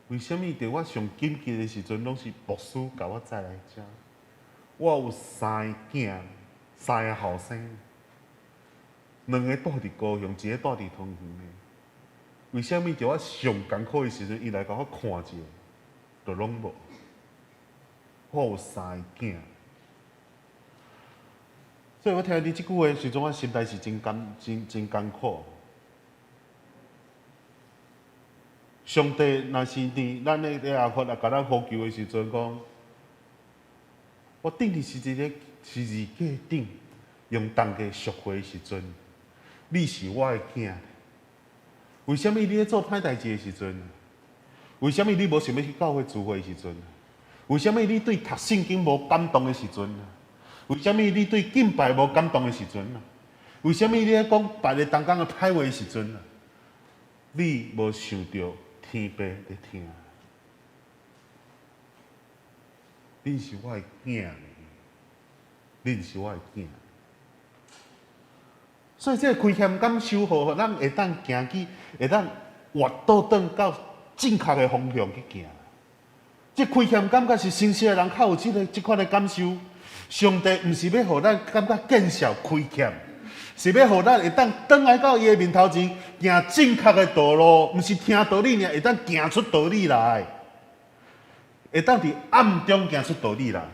為啥物佇我上緊急的時陣，攏是牧師共我載來遮？我有三个囝，三个後生，兩个蹛佇高雄，一个蹛佇桃園呢。為啥物佇我上艱苦的時陣，伊來共我看一下？都攏無。我有三个囝，所以我聽你這句話時陣，我心內是真艱真真艱苦。上帝若是佇咱的阿佛來共咱呼求的時陣，講我釘佇十字架頂，用重價贖回的時陣，你是我的囝。為啥物你咧做歹代誌的時陣？為啥物你無想欲去教會聚會的時陣？為啥物你對讀聖經無感動的時陣？為啥物你對敬拜無感動的時陣？為啥物你咧講別个同工的歹話的時陣？你無想著天父咧聽？恁是我的囝，恁是我的囝。所以這個虧欠感受，予咱會當行去，會當活倒轉到正確的方向去行。這虧欠感覺是誠實的人較有這個這款的感受。上帝毋是欲予咱感覺見笑虧欠，是欲予咱會當轉來到伊的面頭前，行正確的道路，毋是聽道理爾，會當行出道理來，會當佇暗中行出道理來，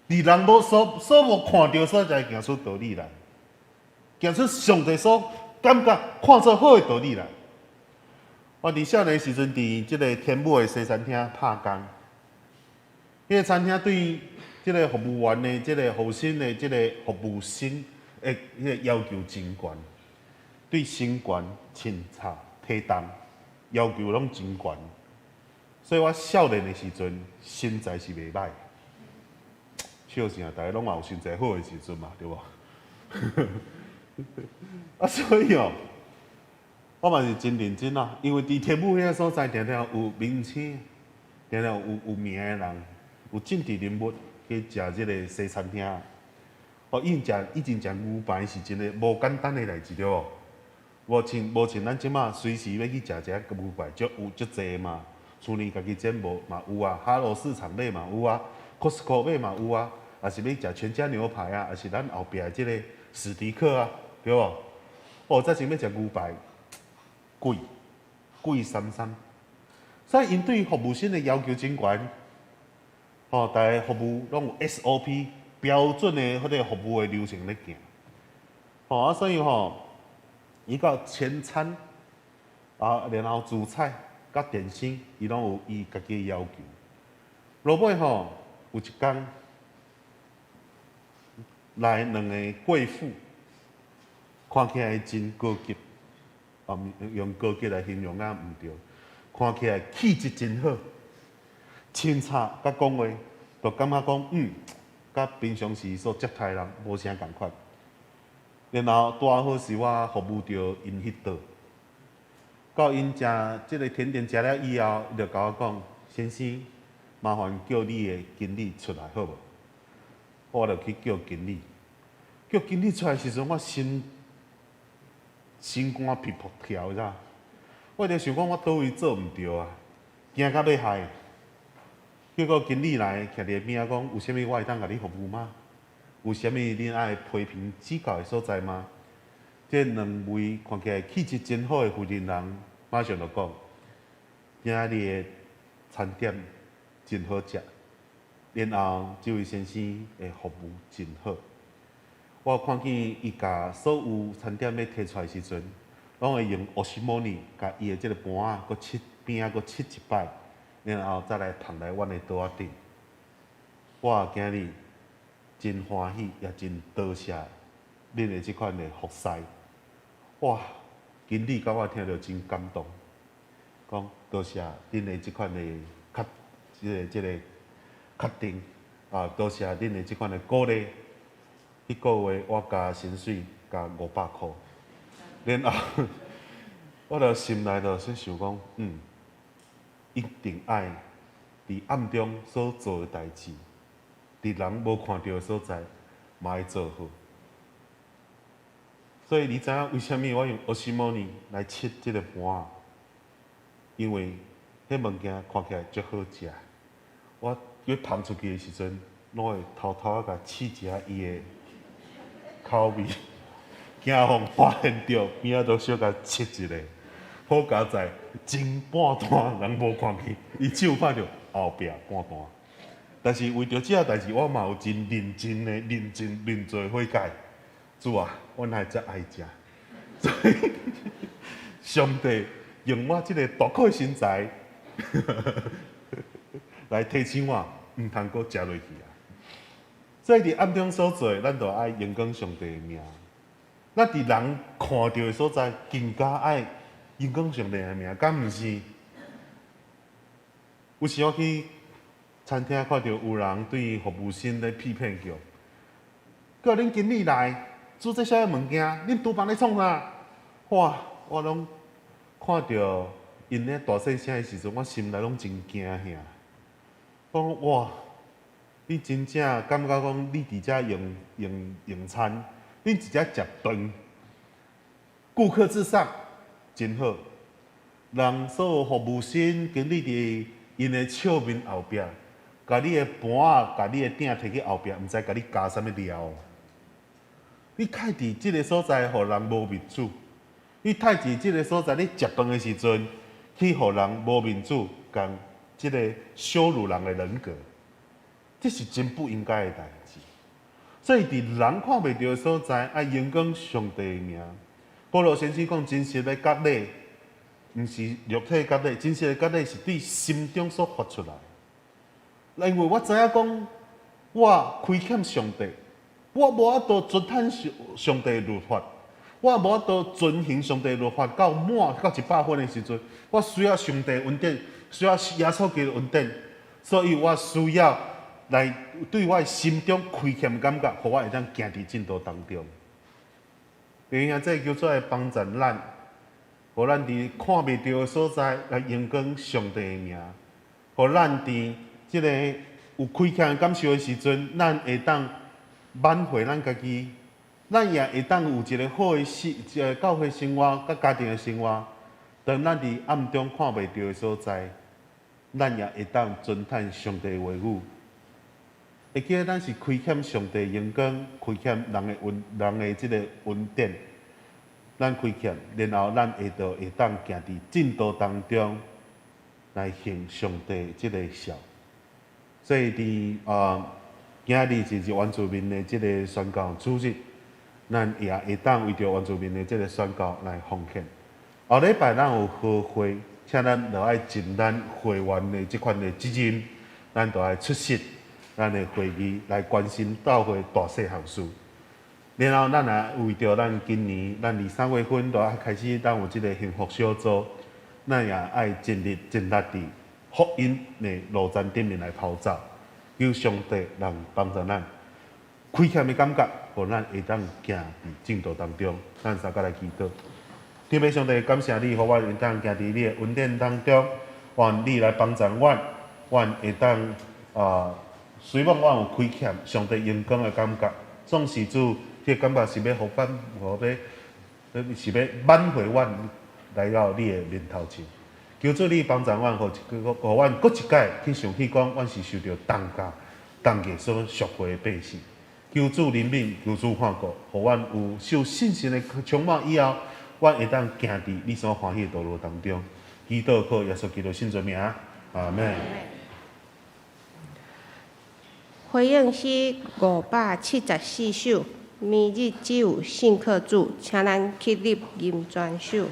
佇人無所所無看著所在行出道理來，行出上帝所感覺看做好的道理來。我佇少年時陣，佇這个天母的西餐廳拍工，彼个餐廳對這个服務員的這个服務的這个服務生的彼个要求真懸，對身懸、穿插、體重要求攏真懸。所以我少年的時陣身材是袂䆀，笑啥？逐个攏嘛有身材好的時陣嘛，對無？啊，所以哦，我嘛是真認真啊，因為佇天母彼个所在，定定有明星，定定有有名的人，有政治人物去食這个西餐廳。哦，以前食牛排是一个無簡單的代誌，對無？無像咱這馬隨時欲去食一个牛排，足有足濟嘛。厝裡家己煎無嘛有啊，哈羅市場買嘛有啊，Costco 買嘛有啊，抑是欲食全家牛排啊，抑是咱後壁這个史迪克啊，對無？哦，早前欲食牛排，貴貴三三，所以𪜶對服務生的要求真懸，吼，逐个服務攏有 SOP 標準的彼个服務的流程咧行，吼啊，所以吼，伊到前餐啊，然後主菜佮點心，伊攏有伊家己的要求。落尾吼，有一工來兩个貴婦，看起來真高級，啊，用高級來形容也毋對，看起來氣質真好，穿插佮講話，就感覺講，佮平常時所接待的人無啥仝款。然後拄好是我服務著𪜶彼桌，到𪜶食這个甜點食了以後，伊就共我講：先生，麻煩叫你的經理出來好無？我就去叫經理，叫經理出來時陣，我心心肝噗噗跳，你知？我就想講，我佗位做毋對啊，驚甲欲害。結果經理來徛佇邊仔講：有啥物我會當共你服務嗎？有啥物恁愛批評指教的所在嗎？這兩位看起來氣質真好的負責人，馬上就講：今仔日的餐點真好食，然後這位先生的服務真好。我看見伊共所有餐點欲提出來時陣，攏會用烏西莫尼共伊的這个盤仔，閣拭邊仔，閣拭一擺，然後再來捧來阮的桌仔頂。我今日真歡喜，也真多謝恁的這款的服侍。哇！經理共我聽著真感動，講多謝恁的這款的確，這个確定，啊，多謝恁的這款的鼓勵。彼个月我加薪水加500箍，然後我就心內就說想講，一定愛佇暗中所做的代誌，佇人無看著的所在，嘛愛做好。所以你知影為啥物我用烏西莫尼來拭這个盤仔？因為彼物件看起來足好食，我欲捧出去的時陣，攏會偷偷仔共試一下伊的口味，驚予發現著，邊仔都小共拭一下。好佳哉，前半段人無看見，伊手看著，後壁半段。但是為著這個代誌，我嘛有真認真的、認真認罪悔改。主啊，我哪會遮愛食？所以上帝用我這个大块身材來提醒我，毋通閣食落去啊！所以佇暗中所做，咱就愛榮光上帝的名。咱佇人看著的所在，更加愛榮光上帝的名，敢毋是？有時我去餐廳看著有人對服務生咧批評叫，叫恁經理來煮這啥物件，恁廚房咧創啥？哇！我攏看著𪜶咧大細聲的時陣，我心內攏真驚嚇。講哇！你真正感覺講你佇遮用用用餐，你佇遮食飯，顧客至上，真好。人所有服務生經理佇𪜶的笑面後壁，共你的盤仔、共你的鼎提去後壁，毋知共你加啥物料。你刣佇這个所在，予人無面子；你刣佇這个所在，你食飯的時陣，去予人無面子，共這个羞辱人的人格，這是真不應該的代誌。所以佇人看袂著的所在，愛榮光上帝的名。保羅先生講，真實的割禮，毋是肉體割禮，真實的割禮是對心中所發出來。因為我知影講，我虧欠上帝，我無法度遵趁上帝律法，我無法度遵行上帝律法到滿到100分的時陣，我需要上帝恩典，需要耶穌基督恩典，所以我需要來對我心中虧欠的感覺，予我會當行佇正道當中。弟兄姊妹，求主來幫助咱，予咱佇看袂著的所在來榮光上帝的名，予咱佇這个有虧欠的感受的時陣，咱會當挽回咱家己，咱也會當有一个好的生，一个教會生活，佮家庭的生活。當咱佇暗中看袂著的所在，咱也會當遵趁上帝的話語。會記得咱是虧欠上帝榮光，虧欠人的恩，人的這个恩典，咱虧欠，然後咱會著會當行佇正道當中來行上帝這个孝。所以佇今日是原住民的這个宣教主日，咱也會當為著原住民的這个宣教來奉獻。後禮拜咱有合會，請咱著愛盡咱會員的這款的責任，咱著愛出席咱的會議來關心教會大細項事。然後咱也為著咱今年咱二三月份就愛開始，咱有這个幸福小組，咱也愛盡力盡力佇福音的路程頂面來跑走，求上帝來幫助咱，虧欠的感覺，予咱會當行佇正道當中。咱三個來祈禱。天父上帝，感謝你，予我會當行佇你的恩典當中，願你來幫助阮，阮會當啊，雖罔阮有虧欠上帝榮光的感覺，總是主，這個感覺是欲予咱，予欲是欲挽回阮來到你的面頭前。求主你幫助阮，予阮閣一擺去想起講，阮是受著重價、重價所贖回的百姓。求主憐憫，求主看顧，予阮有受信心的充滿以後，阮會當行佇你所歡喜的道路當中。祈禱靠耶穌基督聖尊名，阿們。回應詩574首，明日只有信靠主，請咱起立吟全首。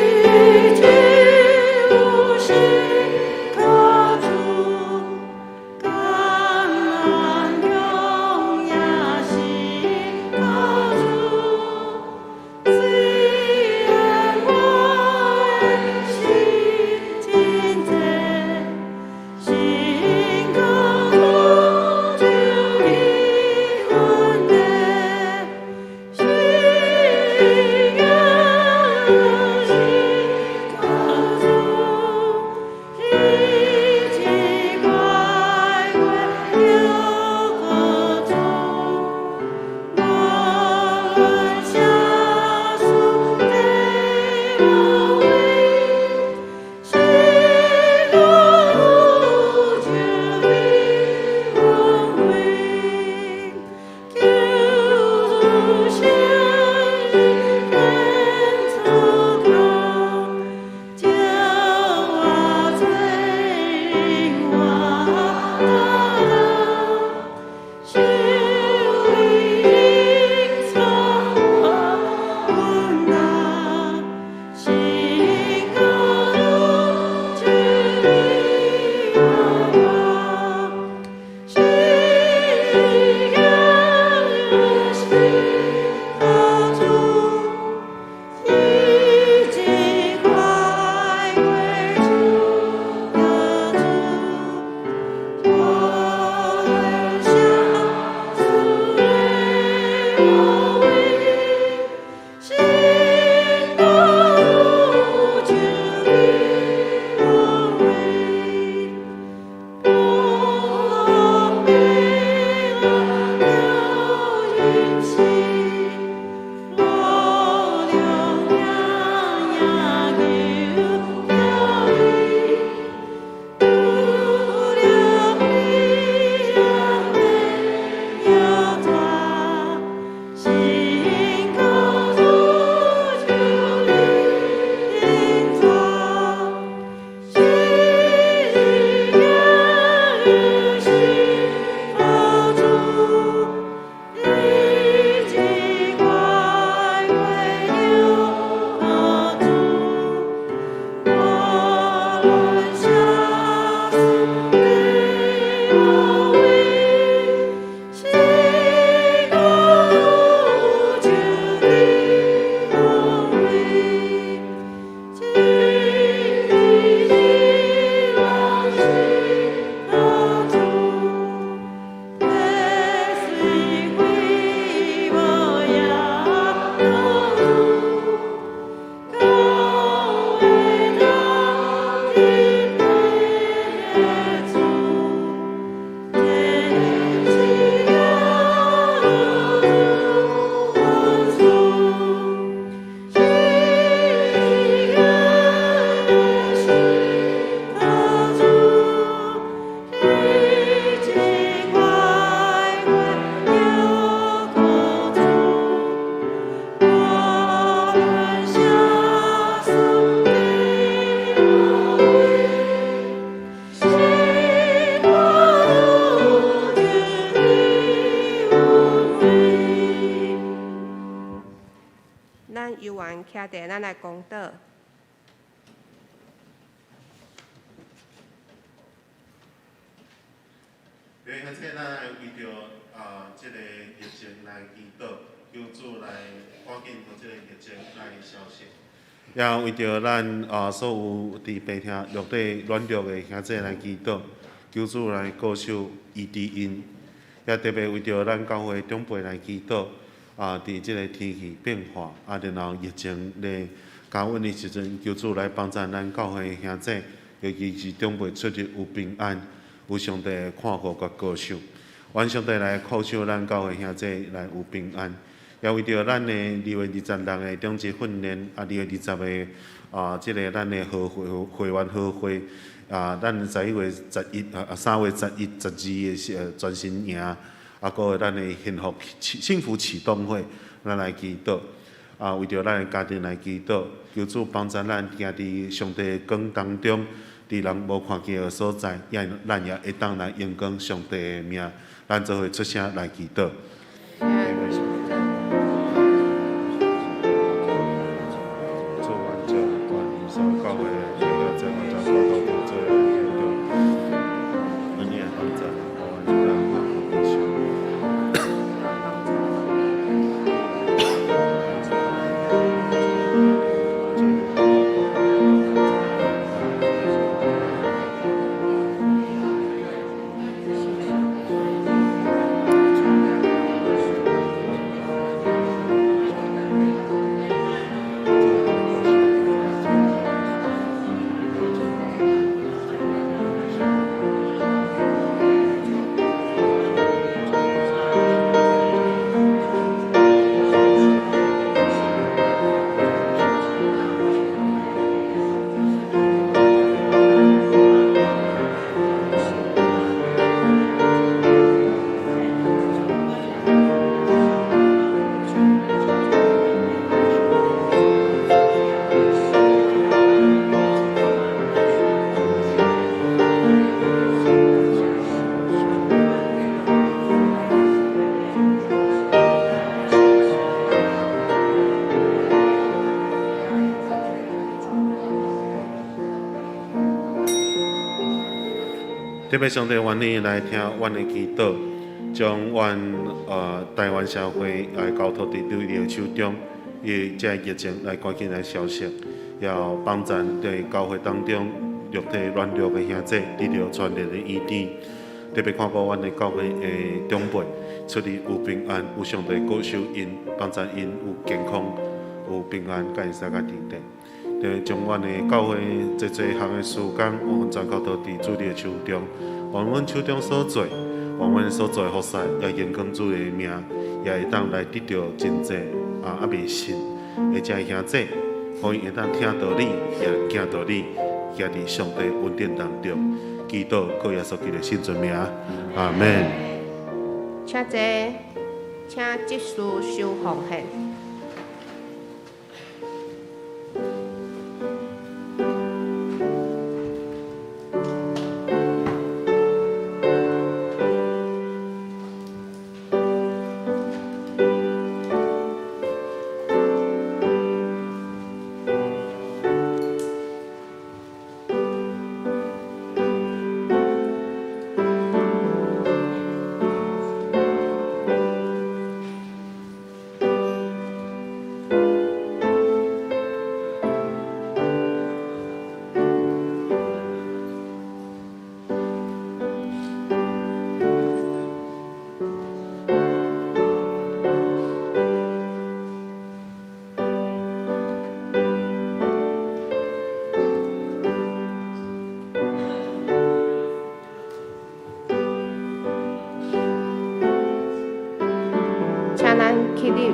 明日只有信咱猶原徛佇，咱來公禱。對，而且咱來為著啊，這个疫情來祈禱，求主來趕緊予這个疫情來消失。也為著咱啊所有佇病疼落底軟弱的兄弟來祈禱，求主來顧守醫治𪜶。也特別為著咱教會長輩來祈禱，啊，佇這个天氣變化，啊，然後疫情咧加溫的時陣，求主來幫助咱教會兄弟，尤其是長輩出入有平安，有上帝的看顧佮保守。願上帝來保守咱教會兄弟來有平安。也為著咱的2月26的長執訓練，啊，2月20的啊，這个咱的和會會員和會，啊，咱11月11啊，3月11、12的是全新營，啊，閣有咱的幸福啟動會，咱來祈禱，啊，為著咱的家庭來祈禱，求主幫助咱行佇上帝的光當中，佇人無看見的所在，也咱也會當來榮光上帝的名，咱做伙出聲來祈禱。特別上帝願你來聽阮的祈禱，將阮台灣社會來交託佇你的手中，伊這疫情來趕緊來消失，也幫贊佇教會當中肉體軟弱的兄弟得著全然的醫治。特別看顧阮的教會的長輩，出入有平安，有上帝保守𪜶，幫贊𪜶有健康、有平安，佮會使佮佇底。就將阮的教會濟濟項的事工，完全交託佇主你的手中，願阮手中所做，願阮所做的服事，也榮光主的名，也會當來得著真濟啊未信的這兄弟，予𪜶會當聽到你，也行到你，行佇上帝恩典當中。祈禱靠耶穌基督聖尊名，阿們。請坐，請執事收奉獻。請咱起立。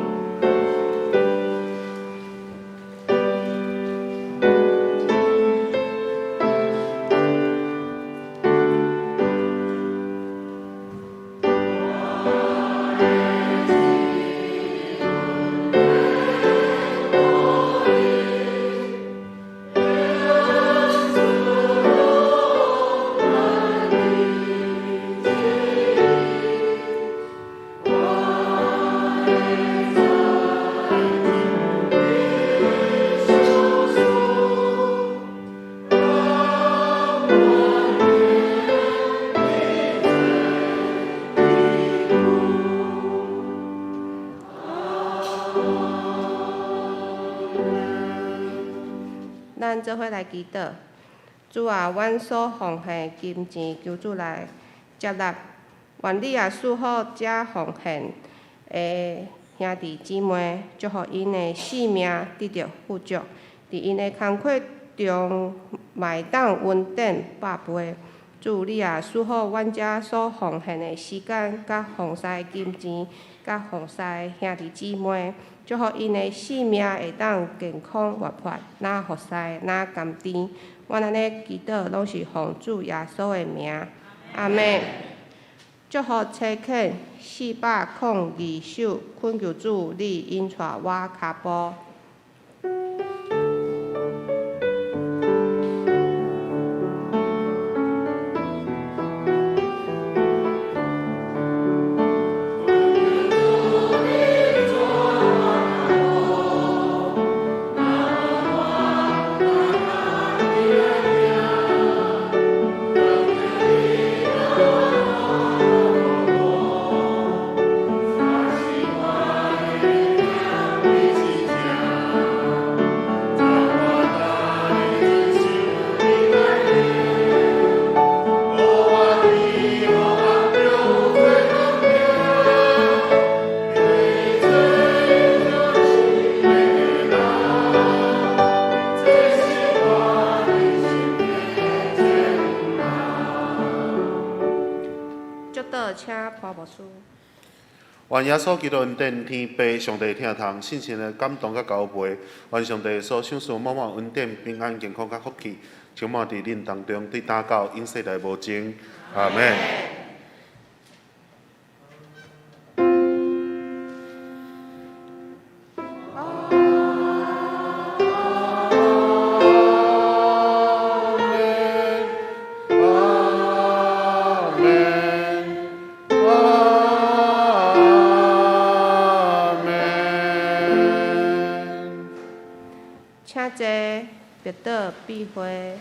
咱做伙來祈禱，主啊，阮所奉獻金錢，求主來接納。願你也賜福這奉獻的兄弟姊妹，祝福𪜶的性命得著富足，佇𪜶的工課中嘛會當恩典百倍。主，你也賜福阮這所奉獻的時間、佮奉獻的金錢、佮奉獻的兄弟姊妹，祝福𪜶的性命會當健康活潑，若服侍，若甘甜。阮按呢祈禱，攏是奉主耶穌的名，阿們。祝福差遣402首，懇求主你引帶我跤步。祝禱，請潘牧師。願耶穌基督恩典、天父上帝疼痛、聖神的感動佮交陪，願上帝所賞賜滿滿恩典、平安、健康佮福氣，充滿佇恁當中，對今到永世來無盡。阿們。請坐，默禱閉會。